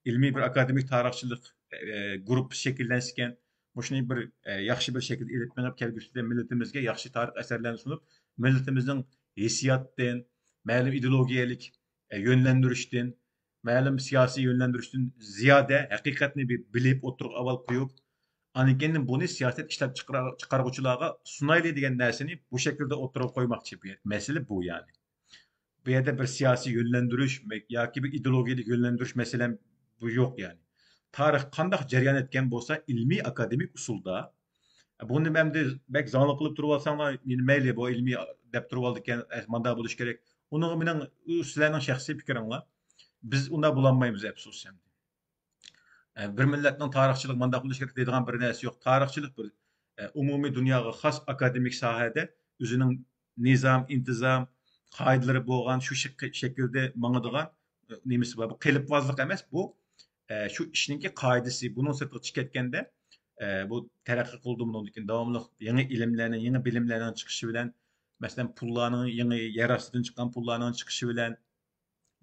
ئىلمىي بىر ئاكادېمىك تارىخچىلىق، ئە، گۇرۇپپىسى شەكىللەنسىكەن، مۇشۇنى بىر، ئە، ياخشى بىر شەكىلدە ئېلىپ مېڭىپ، كەلگۈسىدە مىللىتىمىزگە ياخشى تارىخ ئەسەرلەرنى سۇنۇپ، مىللىتىمىزنىڭ ھېسسىياتتىن، مەلۇم ئىدېئولوگىيەلىك، ئە، يۆنلەندۈرۈشتىن، مەلۇم سىياسىي يۆنلەندۈرۈشتىن زىيادە ھەقىقەتنى بى-، بىلىپ ئوتتۇرىغا ئاۋۋال قويۇپ، ئاندىن كېيىن بۇنى سىياسەت ئىشلەپ چىقىرا-، چىقارغۇچىلارغا سۇنايلى دېگەن نەرسىنى بۇ شەكىلدە ئوتتۇرىغا قويماقچى. بۇ يەر-، مەسىلە بۇ يەنى. بۇ يەردە بىر سىياسىي يۆنلەندۈرۈش مە-، ياكى بىر ئىدېئولوگىيەلىك يۆنلەندۈرۈش مەسىلەم بۇ يوق يەنى. تارىخ قانداق جەريان ئەتكەن بولسا ئىلمىي ئاكادېمىك ئۇسۇلدا، بۇنى ئەمدى بەك زاڭلىق قىلىپ تۇرۇۋالساڭلار، مېنى مەيلى، بۇ ئىلمىي دەپ تۇرۇۋالىدىكەن، ئە، مانداق بولۇش كېرەك. ئۇنىڭغا مېنىڭ، ئۇ سىلەرنىڭ شەخسىي پىكرىڭلار. بىز ئۇنداق بولالمايمىز، ئەپسۇس ئەمدى. ئە، بىر مىللەتنىڭ تارىخچىلىقى مانداق بولۇشى كېرەك دەيدىغان بىر نەرسە يوق. تارىخچىلىق بىر، ئە، ئومۇمىي دۇنياغا خاس ئاكادېمىك ساھەدە ئۆزىنىڭ نىزام، ئىنتىزام، قائىدىلىرى بولغان، شۇ شەك-، شەكىلدە ماڭىدىغان، ئە، نېمىسى بار. بۇ قېلىپۋازلىق ئەمەس، بۇ، ئە، شۇ ئىشنىڭكى قائىدىسى. بۇنىڭ سىرتىغا چىقىپ كەتكەندە، ئە، بۇ تەرەققىي قىلىدۇ. بۇنىڭدىن كېيىن داۋاملىق يېڭى ئىلىملەرنىڭ، يېڭى بىلىملەرنىڭ چىقىشى بىلەن، مەسىلەن، پۇللارنىڭ، يېڭى يەر ئاستىدىن چىققان پۇللارنىڭ چىقىشى بىلەن،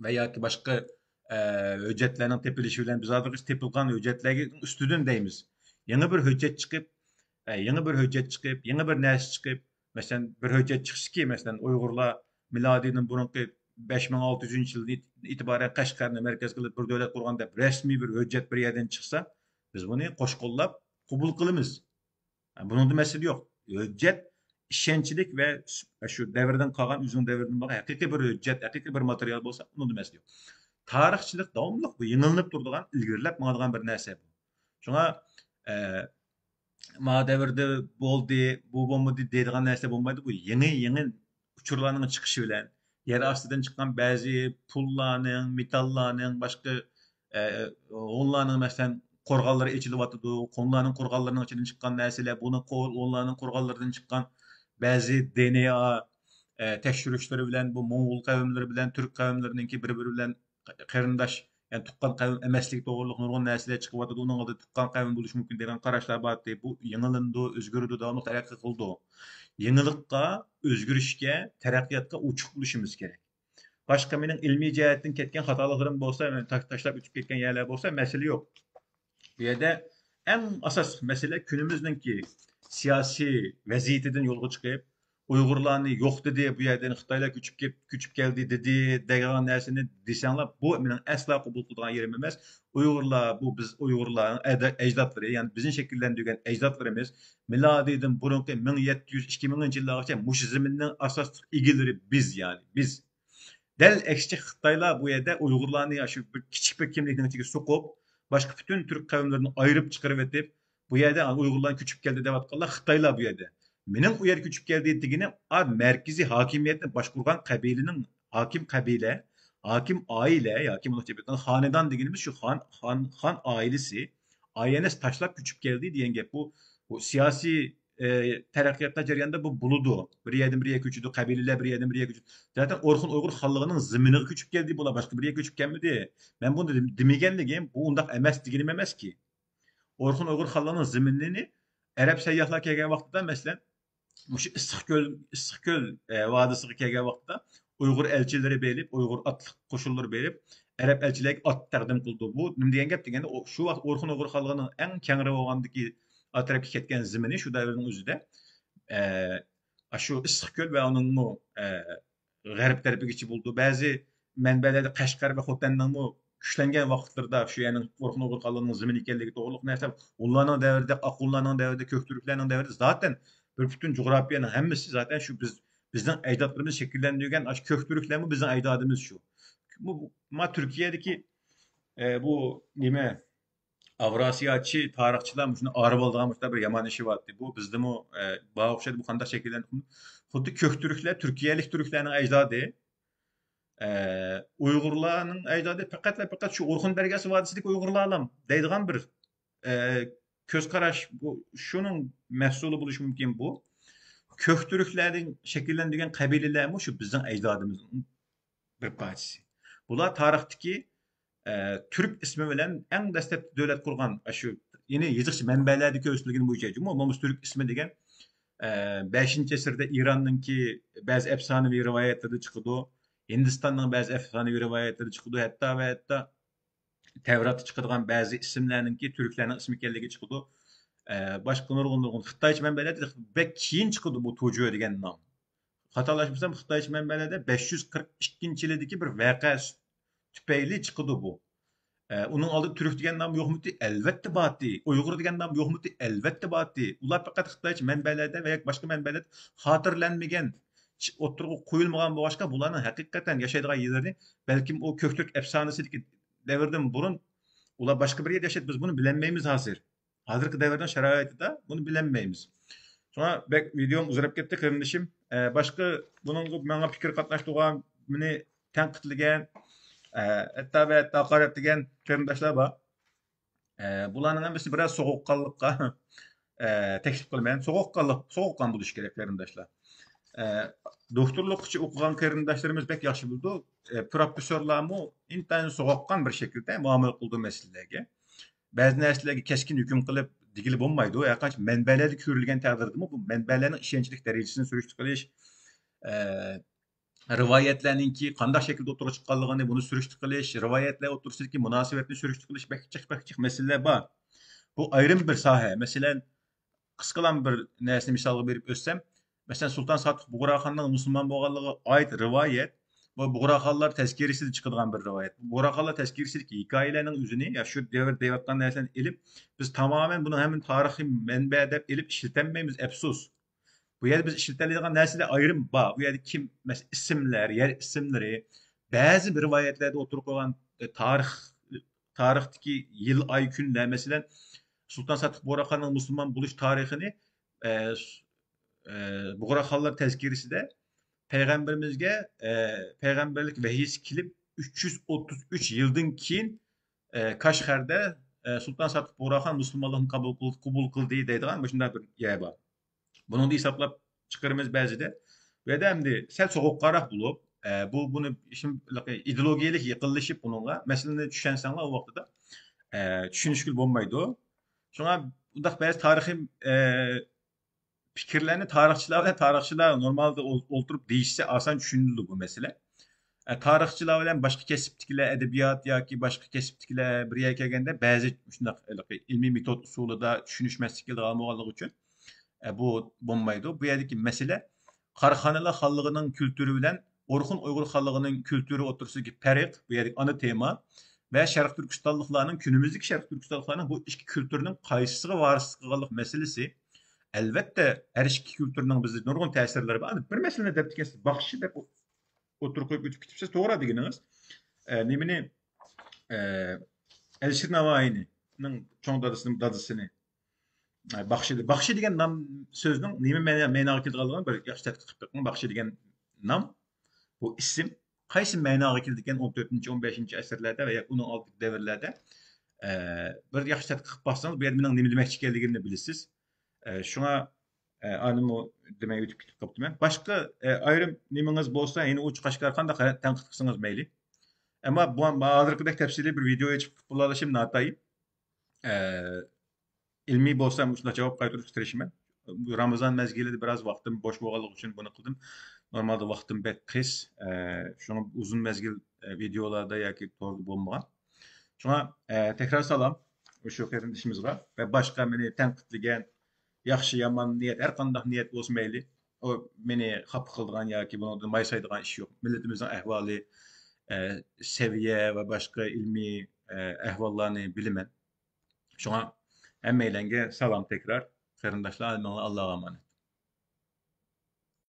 ۋە ياكى باشقا، ئە، ھۆججەتلەرنىڭ تېپىلىشى بىلەن، بىز ھازىرغىچە تېپىلغان ھۆججەتلەرنىڭ ئۈستىدىن دەيمىز. يېڭى بىر ھۆججەت چىقىپ، ئە، يېڭى بىر ھۆججەت چىقىپ، يېڭى بىر نەرسە چىقىپ، مەسىلەن، بىر ھۆججەت چىقسىكى، مەسىلەن، ئۇيغۇرلار مىلادىيدىن بۇرۇنقى بەش مىڭ ئالتە يۈزىنچى يىلدىن ئېتىبارەن قەشقەرنى مەركەز قىلىپ بىر دۆلەت قۇرغان دەپ رەسمىي بىر ھۆججەت بىر يەردىن چىقسا، بىز بۇنى قوش قوللاپ قوبۇل قىلىمىز. بۇنىڭدا مەسىلە يوق. ھۆججەت ئىشەنچلىك ۋە شۇ دەۋردىن قالغان، ئۆزىنىڭ دەۋرىدىن بولغان ھەقىقىي بىر ھۆججەت، ھەقىقىي بىر ماتېرىيال بولسا، بۇنىڭدا مەسىلە يوق. تارىخچىلىق داۋاملىق بۇ يېڭىلىنىپ تۇرىدىغان، ئىلگىرىلەپ ماڭىدىغان بىر نەرسە بۇ. شۇڭا، ئە، ما دەۋردە بولدى، بۇ بولمىدى دەيدىغان نەرسە بولمايدۇ. بۇ يېڭى، يېڭى ئۇچۇرلارنىڭ چىقىشى بىلەن، يەر ئاستىدىن چىققان بەزى پۇللارنىڭ، مېتاللارنىڭ، باشقا، ئە، ھونلارنىڭ، مەسىلەن، قورغانلىرى ئېچىلىۋاتىدۇ. ھونلارنىڭ قورغانلىرىنىڭ ئىچىدىن چىققان نەرسىلەر، بۇنى قو-، ھونلارنىڭ قورغانلىرىدىن چىققان بەزى دې ئېن ئې، ئە، تەكشۈرۈشلىرى بىلەن بۇ موڭغۇل قەۋملىرى بىلەن تۈرك قەۋملىرىنىڭكى بىر-بىرى بىلەن قېرىنداش، يەنى تۇغقان قەۋم ئەمەسلىكى توغرۇلۇق نۇرغۇن نەرسىلەر چىقىۋاتىدۇ. ئۇنىڭ ئالدىدا تۇغقان قەۋم بولۇشى مۇمكىن دېگەن قاراشلار بار ئىدى. بۇ يېڭىلىنىدۇ، ئۆزگىرىدۇ، داۋاملىق تەرەققىي قىلىدۇ. يېڭىلىققا، ئۆزگىرىشكە، تەرەققىياتقا ئوچۇق بولۇشىمىز كېرەك. باشقا مېنىڭ ئىلمىي جەھەتتىن كەتكەن خاتالىقلىرىم بولسا، مەن تا-، تاشلاپ ئۆتۈپ كەتكەن يەرلەر بولسا، مەسىلە يوق. بۇ يەردە ئەڭ ئاساسلىق مەسىلە كۈنىمىزنىڭكى سىياسىي ۋەزىيىتىدىن يولغا چىقىپ، ئۇيغۇرلارنى يوق دېدى، بۇ يەردىن خىتايلار كۆچۈپ كېپ-، كۆچۈپ كەلدى دېدى دېگەن نەرسىنى دېسەڭلار، بۇ مېنىڭ ئەسلا قوبۇل قىلىدىغان يېرىم ئەمەس. ئۇيغۇرلار، بۇ بىز ئۇيغۇرلارنىڭ ئەدە-، ئەجدادلىرى، يەنى بىزنى شەكىللەندۈرگەن ئەجدادلىرىمىز مىلادىيدىن بۇرۇنقى مىڭ يەتتە يۈز، ئىككى مىڭىنچى يىللارغىچە مۇشۇ زېمىننىڭ ئاساسلىق ئىگىلىرى بىز، يەنى بىز. دەل ئەكسىچە خىتايلار بۇ يەردە ئۇيغۇرلارنى شۇ بىر كىچىك بىر كىملىكنىڭ ئىچىگە سوقۇپ، باشقا پۈتۈن تۈرك قەۋملىرىنى ئايرىپ چىقىرىۋېتىپ، بۇ يەردە ئۇيغۇرلار كۆچۈپ كەلدى دەۋاتقانلار خىتايلار بۇ يەردە. مېنىڭ ئۇ يەرگە كۆچۈپ كەلدى دېگىنىم، ئا، مەركىزىي ھاكىمىيەتنى باشقۇرغان قەبىلىنىڭ ھاكىم قەبىلە، ھاكىم ئائىلە ياكى مۇنداقچە ئېيتقاندا خانىدان دېگىنىمىز شۇ خان، خان، خان ئائىلىسى، ئاي ئېن ئېس تاشلاپ كۆچۈپ كەلدى دېگەن گەپ. بۇ، بۇ سىياسىي، ئە، تەرەققىياتلار جەريانىدا بۇ بولىدۇ. بىر يەردىن بىر يەرگە كۆچىدۇ، قەبىلىلەر بىر يەردىن بىر يەرگە كۆچىدۇ. زاتەن ئورخۇن ئۇيغۇر خانلىقىنىڭ زېمىنىغا كۆچۈپ كەلدى بۇلار، باشقا بىر يەرگە كۆچۈپ كەلمىدى. مەن بۇنى دېم-، دېمىگەنلىكىم، بۇ ئۇنداق ئەمەس دېگىنىم ئەمەسكى. ئورخۇن ئۇيغۇر خانلىقىنىڭ زېمىنىنى ئەرەب سەيياھلار كەلگەن ۋاقتىدا، مەسىلەن، مۇشۇ ئىسسىقكۆل، ئىسسىقكۆل، ئە، ۋادىسىغا كەلگەن ۋاقتىدا ئۇيغۇر ئەلچىلىرى بېرىپ، ئۇيغۇر ئاتلىق قوشۇنلىرى بېرىپ، ئەرەب ئەلچىلەرگە ئات تەقدىم قىلدى. بۇ نېمە دېگەن گەپ دېگەندە، ئۇ، شۇ ۋاقىت ئورخۇن ئۇيغۇر خانلىقىنىڭ ئەڭ كەڭرى بولغاندىكى ئا تەرەپكە كەتكەن زېمىنى شۇ دەۋرنىڭ ئۆزىدە، ئە، ئاشۇ ئىسسىقكۆل ۋە ئۇنىڭمۇ، ئە، غەرب تەرىپىگىچە بولىدۇ. بەزى مەنبەلەردە قەشقەر ۋە خوتەننىڭمۇ كۈچلەنگەن ۋاقىتلىرىدا شۇ يەرنىڭ ئورخۇن ئۇيغۇر خانلىقىنىڭ زېمىنى ئىكەنلىكى توغرۇلۇق نەرسە، ھونلارنىڭ دەۋرىدە، ئاقھونلارنىڭ دەۋرىدە، كۆكتۈركلەرنىڭ دەۋرىدە زاتەن بىر پۈتۈن جۇغراپىيەنىڭ ھەممىسى زاتەن شۇ بىز، بىزنىڭ ئەجدادلىرىمىز شەكىللەندۈرگەن ئاشۇ كۆكتۈركلەرمۇ بىزنىڭ ئەجدادىمىز شۇ. بۇ، بۇ، ما تۈركىيەدىكى، ئە، بۇ نېمە، ئاۋراسىياچى تارىخچىلار مۇشۇنى ئايرىۋالىدىغان مۇشۇنداق بىر يامان ئىشى بار ئىدى. بۇ بىزدىمۇ، ئە، بار ئوخشايدۇ. بۇ قانداق شەكىللەندى؟ خۇددى كۆك تۈركلەر تۈركىيەلىك تۈركلەرنىڭ ئەجدادى. ئە، ئۇيغۇرلارنىڭ ئەجدادى پەقەتلا پەقەت شۇ ئورخۇن دەرياسى ۋادىسىدىكى ئۇيغۇرلارلا دەيدىغان بىر، ئە، كۆز قاراش. بۇ، شۇنىڭ مەھسۇلى بولۇشى مۇمكىن بۇ. كۆك تۈركلەردىن شەكىللەندۈرگەن قەبىلىلەرمۇ شۇ بىزنىڭ ئەجدادىمىزنىڭ بىر پارچىسى. بۇلار تارىختىكى، ئە، تۈرك ئىسمى بىلەن ئەڭ دەسلەپتە دۆلەت قۇرغان، ئاشۇ، يەنى يېزىقچە مەنبەلەردە كۆرسىتىلگىنى بويىچە، جۇمۇ، مانا مۇشۇ تۈرك ئىسمى دېگەن، ئە، بەشىنچى ئەسىردە ئىراننىڭكى بەزى ئەپسانىۋى رىۋايەتلىرىدە چىقىدۇ، ھىندىستاننىڭ بەزى ئەپسانىۋى رىۋايەتلىرىدە چىقىدۇ، ھەتتا ۋە ھەتتا تەۋراتتا چىقىدىغان بەزى ئىسىملەرنىڭكى تۈركلەرنىڭ ئىسمى ئىكەنلىكى چىقىدۇ. ئە، باشقا نۇرغۇن، نۇرغۇن خىتايچە مەنبەلەردە بەك كېيىن چىقىدۇ بۇ تۇجۇ دېگەن نام. خاتالاشمىسام، خىتايچە مەنبەلەردە بەش يۈز قىرىق ئىككىنچى يىلىدىكى بىر ۋەقە تۈپەيلى چىقىدۇ بۇ. ئە، ئۇنىڭ ئالدىدا تۈرك دېگەن نام يوقمىدى؟ ئەلۋەتتە بارتى. ئۇيغۇر دېگەن نام يوقمىدى؟ ئەلۋەتتە بارتى. ئۇلار پەقەت خىتايچە مەنبەلەردە ۋە ياكى باشقا مەنبەلەردە خاتىرىلەنمىگەن، چ-، ئوتتۇرىغا قويۇلمىغان بولغاچقا، بۇلارنىڭ ھەقىقەتەن ياشايدىغان يېرلىرى بەلكىم ئۇ كۆكتۈرك ئەپسانىسىدىكى دەۋردىن بۇرۇن ئۇلار باشقا بىر يەردە ياشايدۇ، بىز بۇنى بىلەلمەيمىز ھازىر. ھازىرقى دەۋرنىڭ شارائىتىدا بۇنى بىلەلمەيمىز. شۇڭا بەك ۋىدېيوم ئۇزىراپ كەتتى، قېرىندىشىم. ئە، باشقا بۇنىڭغا ماڭا پىكىر قاتناشتۇرغان، مېنى تەنقىدلىگەن، ئە، ھەتتا ۋە ھەتتا ھاقارەتلىگەن قېرىنداشلار بار. ئە، بۇلارنىڭ ھەممىسى بىرەر سوغۇققانلىققا، ئە، تەكلىپ قىلىمەن. سوغۇققانلىق، سوغۇققان بولۇش كېرەك، قېرىنداشلار. ئە، دوختۇرلۇققىچە ئوقۇغان قېرىنداشلىرىمىز بەك ياخشى بىلىدۇ. ئە، پروفېسسورلارمۇ ئىنتايىن سوغۇققان بىر شەكىلدە مۇئامىلە قىلىدۇ مەسىلىلەرگە. بەزى نەرسىلەرگە كەسكىن ھۆكۈم قىلىپ دېگىلى بولمايدۇ. ھەرقانچە مەنبەلەردە كۆرۈلگەن تەقدىردىمۇ، بۇ مەنبەلەرنىڭ ئىشەنچلىك دەرىجىسىنى سۈرۈشتە قىلىش، ئە، رىۋايەتلەرنىڭكى قانداق شەكىلدە ئوتتۇرىغا چىققانلىقىنى، بۇنى سۈرۈشتە قىلىش، رىۋايەتلەر ئوتتۇرىسىدىكى مۇناسىۋەتنى سۈرۈشتە قىلىش بەك جىق، بەك جىق مەسىلىلەر بار. بۇ ئايرىم بىر ساھە. مەسىلەن، قىسقىلام بىر نەرسىنى مىسالغا بېرىپ ئۆتسەم، مەسىلەن، سۇلتان ساتۇق بۇغراخاننىڭ مۇسۇلمان بولغانلىقىغا ئائىت رىۋايەت، بۇ بۇغراخانلار تەزكىرىسىدە چىقىدىغان بىر رىۋايەت. بۇغراخانلار تەزكىرىسىدىكى ھېكايىلەرنىڭ ئۆزىنى، يا شۇ دەۋر دەۋاتقان نەرسىلەرنى ئېلىپ، بىز تامامەن بۇنىڭ ھەممىنى تارىخىي مەنبە دەپ ئېلىپ ئىشلىتەلمەيمىز، ئەپسۇس. بۇ يەردە بىز ئىشلىتەلەيدىغان نەرسىلەر ئايرىم بار. بۇ يەردە كىم، مەسىلەن، ئىسىملەر، يەر ئىسىملىرى، بەزى بىر رىۋايەتلەردە ئوتتۇرىغا قويغان، ئە، تارىخ، تارىختىكى يىل، ئاي، كۈنلەر، مەسىلەن، سۇلتان ساتۇق بۇغراخاننىڭ مۇسۇلمان بولۇش تارىخىنى، ئە، س-، ئە، بۇغراخانلار تەزكىرىسىدە پەيغەمبىرىمىزگە، ئە، پەيغەمبەرلىك ۋەھىيسى كېلىپ ئۈچ يۈز ئوتتۇز ئۈچ يىلدىن كېيىن، ئە، كاشغەردە، ئە، سۇلتان ساتۇق بۇغراخان مۇسۇلمانلىقنى قابۇل قىل-، قوبۇل قىلدى دەيدىغان مۇشۇنداق بىر يەر بار. بۇنىڭدا ھېسابلاپ چىقىرىمىز بەزىدە. بۇ يەردە ئەمدى سەل سوغۇققانراق بولۇپ، ئە، بۇ، بۇنى ئىشىم-، ئىدېئولوگىيەلىك يېقىنلىشىپ بۇنىڭغا، مەسىلىنى چۈشەنسەڭلار ئۇ ۋاقتىدا، ئە، چۈشىنىشكىلى بولمايدۇ. شۇڭا بۇنداق بەزى تارىخىي، ئە، پىكىرلەرنى تارىخچىلار بىلەن تارىخچىلار نورمالدا ئول-، ئولتۇرۇپ دېيىشسە ئاسان چۈشىنىلىدۇ بۇ مەسىلە. ئە، تارىخچىلار بىلەن باشقا كەسىپتىكىلەر، ئەدەبىيات ياكى باشقا كەسىپتىكىلەر بىر يەرگە كەلگەندە بەزى مۇشۇنداق ھېلىقى ئىلمىي مېتود ئۇسۇلىدا چۈشىنىشمەسلىك كېلىدىغان بولغانلىقى ئۈچۈن، ئە، بۇ بولمايدۇ. بۇ يەردىكى مەسىلە قاراخانىيلار خانلىقىنىڭ كۈلتۈرى بىلەن ئورخۇن ئۇيغۇر خانلىقىنىڭ كۈلتۈرى ئوتتۇرىسىدىكى پەرق، بۇ يەردىكى ئانا تېما ۋە شەرقىي تۈركىستانلىقلارنىڭ، كۈنىمىزدىكى شەرقىي تۈركىستانلىقلارنىڭ بۇ ئىككى كۈلتۈرنىڭ قايسىسىغا ۋارىسلىق قىلغانلىق مەسىلىسى. ئەلۋەتتە، ھەر ئىككى كۈلتۈرنىڭ بىزدە نۇرغۇن تەسىرلىرى بار. بىر مەسىلىنى دەپتىكەنسىز، باخشى دەپ ئوتتۇرىغا قويۇپ ئۆتۈپ كېتىپسىز، توغرا دېگىنىڭىز. ئە، نېمىنى، ئە، ئەلىشىر ناۋايىنىڭ چوڭ دادىسىنىڭ دادىسىنى، ئە، باخشى، باخشى دېگەن نام سۆزنىڭ نېمە مەنە-، مەناغا كېلىدىغانلىقىنى بىر ياخشى تەتقىق قىلىپ بېقىڭ. باخشى دېگەن نام، بۇ ئىسىم قايسى مەناغا كېلىدىكەن ئون تۆتىنچى، ئون بەشىنچى ئەسىرلەردە ۋە ياكى ئۇنىڭ ئالدىدىكى دەۋرلەردە، ئە، بىر ياخشى تەتقىق قىلىپ باقسىڭىز، بۇ يەردە مېنىڭ نېمە دېمەكچى ئىكەنلىكىمنى بىلىسىز. ئە، شۇڭا، ئە، ئانىمۇ دېمەي ئۆتۈپ كېتىپ قاپتىمەن. باشقا، ئە، ئايرىم نېمىڭىز بولسا، يەنە ئۇچ قەشقەر قانداق تەنقىد قىلسىڭىز مەيلى. ئەمما بۇ، ھازىرقىدەك تەپسىلىي بىر ۋىدېو ئېچىپ بولالىشىم ناتايىن. ئە، ئىلمىي بولسا مۇشۇنداق جاۋاب قايتۇرۇشقا تىرىشىمەن. رامىزان مەزگىلىدە بىراز ۋاقتىم بوش بولغانلىقى ئۈچۈن بۇنى قىلدىم. نورمالدا ۋاقتىم بەك قىس. ئە، شۇڭا ئۇزۇن مەزگىل، ئە، ۋىدېئولاردا ياكى توردا بولمىغان. شۇڭا، ئە، تەكرار سالام. شۇ قېرىندىشىمىزغا ۋە باشقا مېنى تەنقىدلىگەن، ياخشى، يامان نىيەت، ھەر قانداق نىيەت بولسا مەيلى، ئۇ مېنى خاپا قىلىدىغان ياكى بۇنىڭدىن ماي سايدىغان ئىش يوق. مىللىتىمىزنىڭ ئەھۋالى، ئە، سەۋىيە ۋە باشقا ئىلمىي، ئە، ئەھۋاللارنى بىلىمەن. شۇڭا ھەممەيلەنگە سالام تەكرار. قېرىنداشلار، ھەممىڭلار ئاللاغا ئامانەت.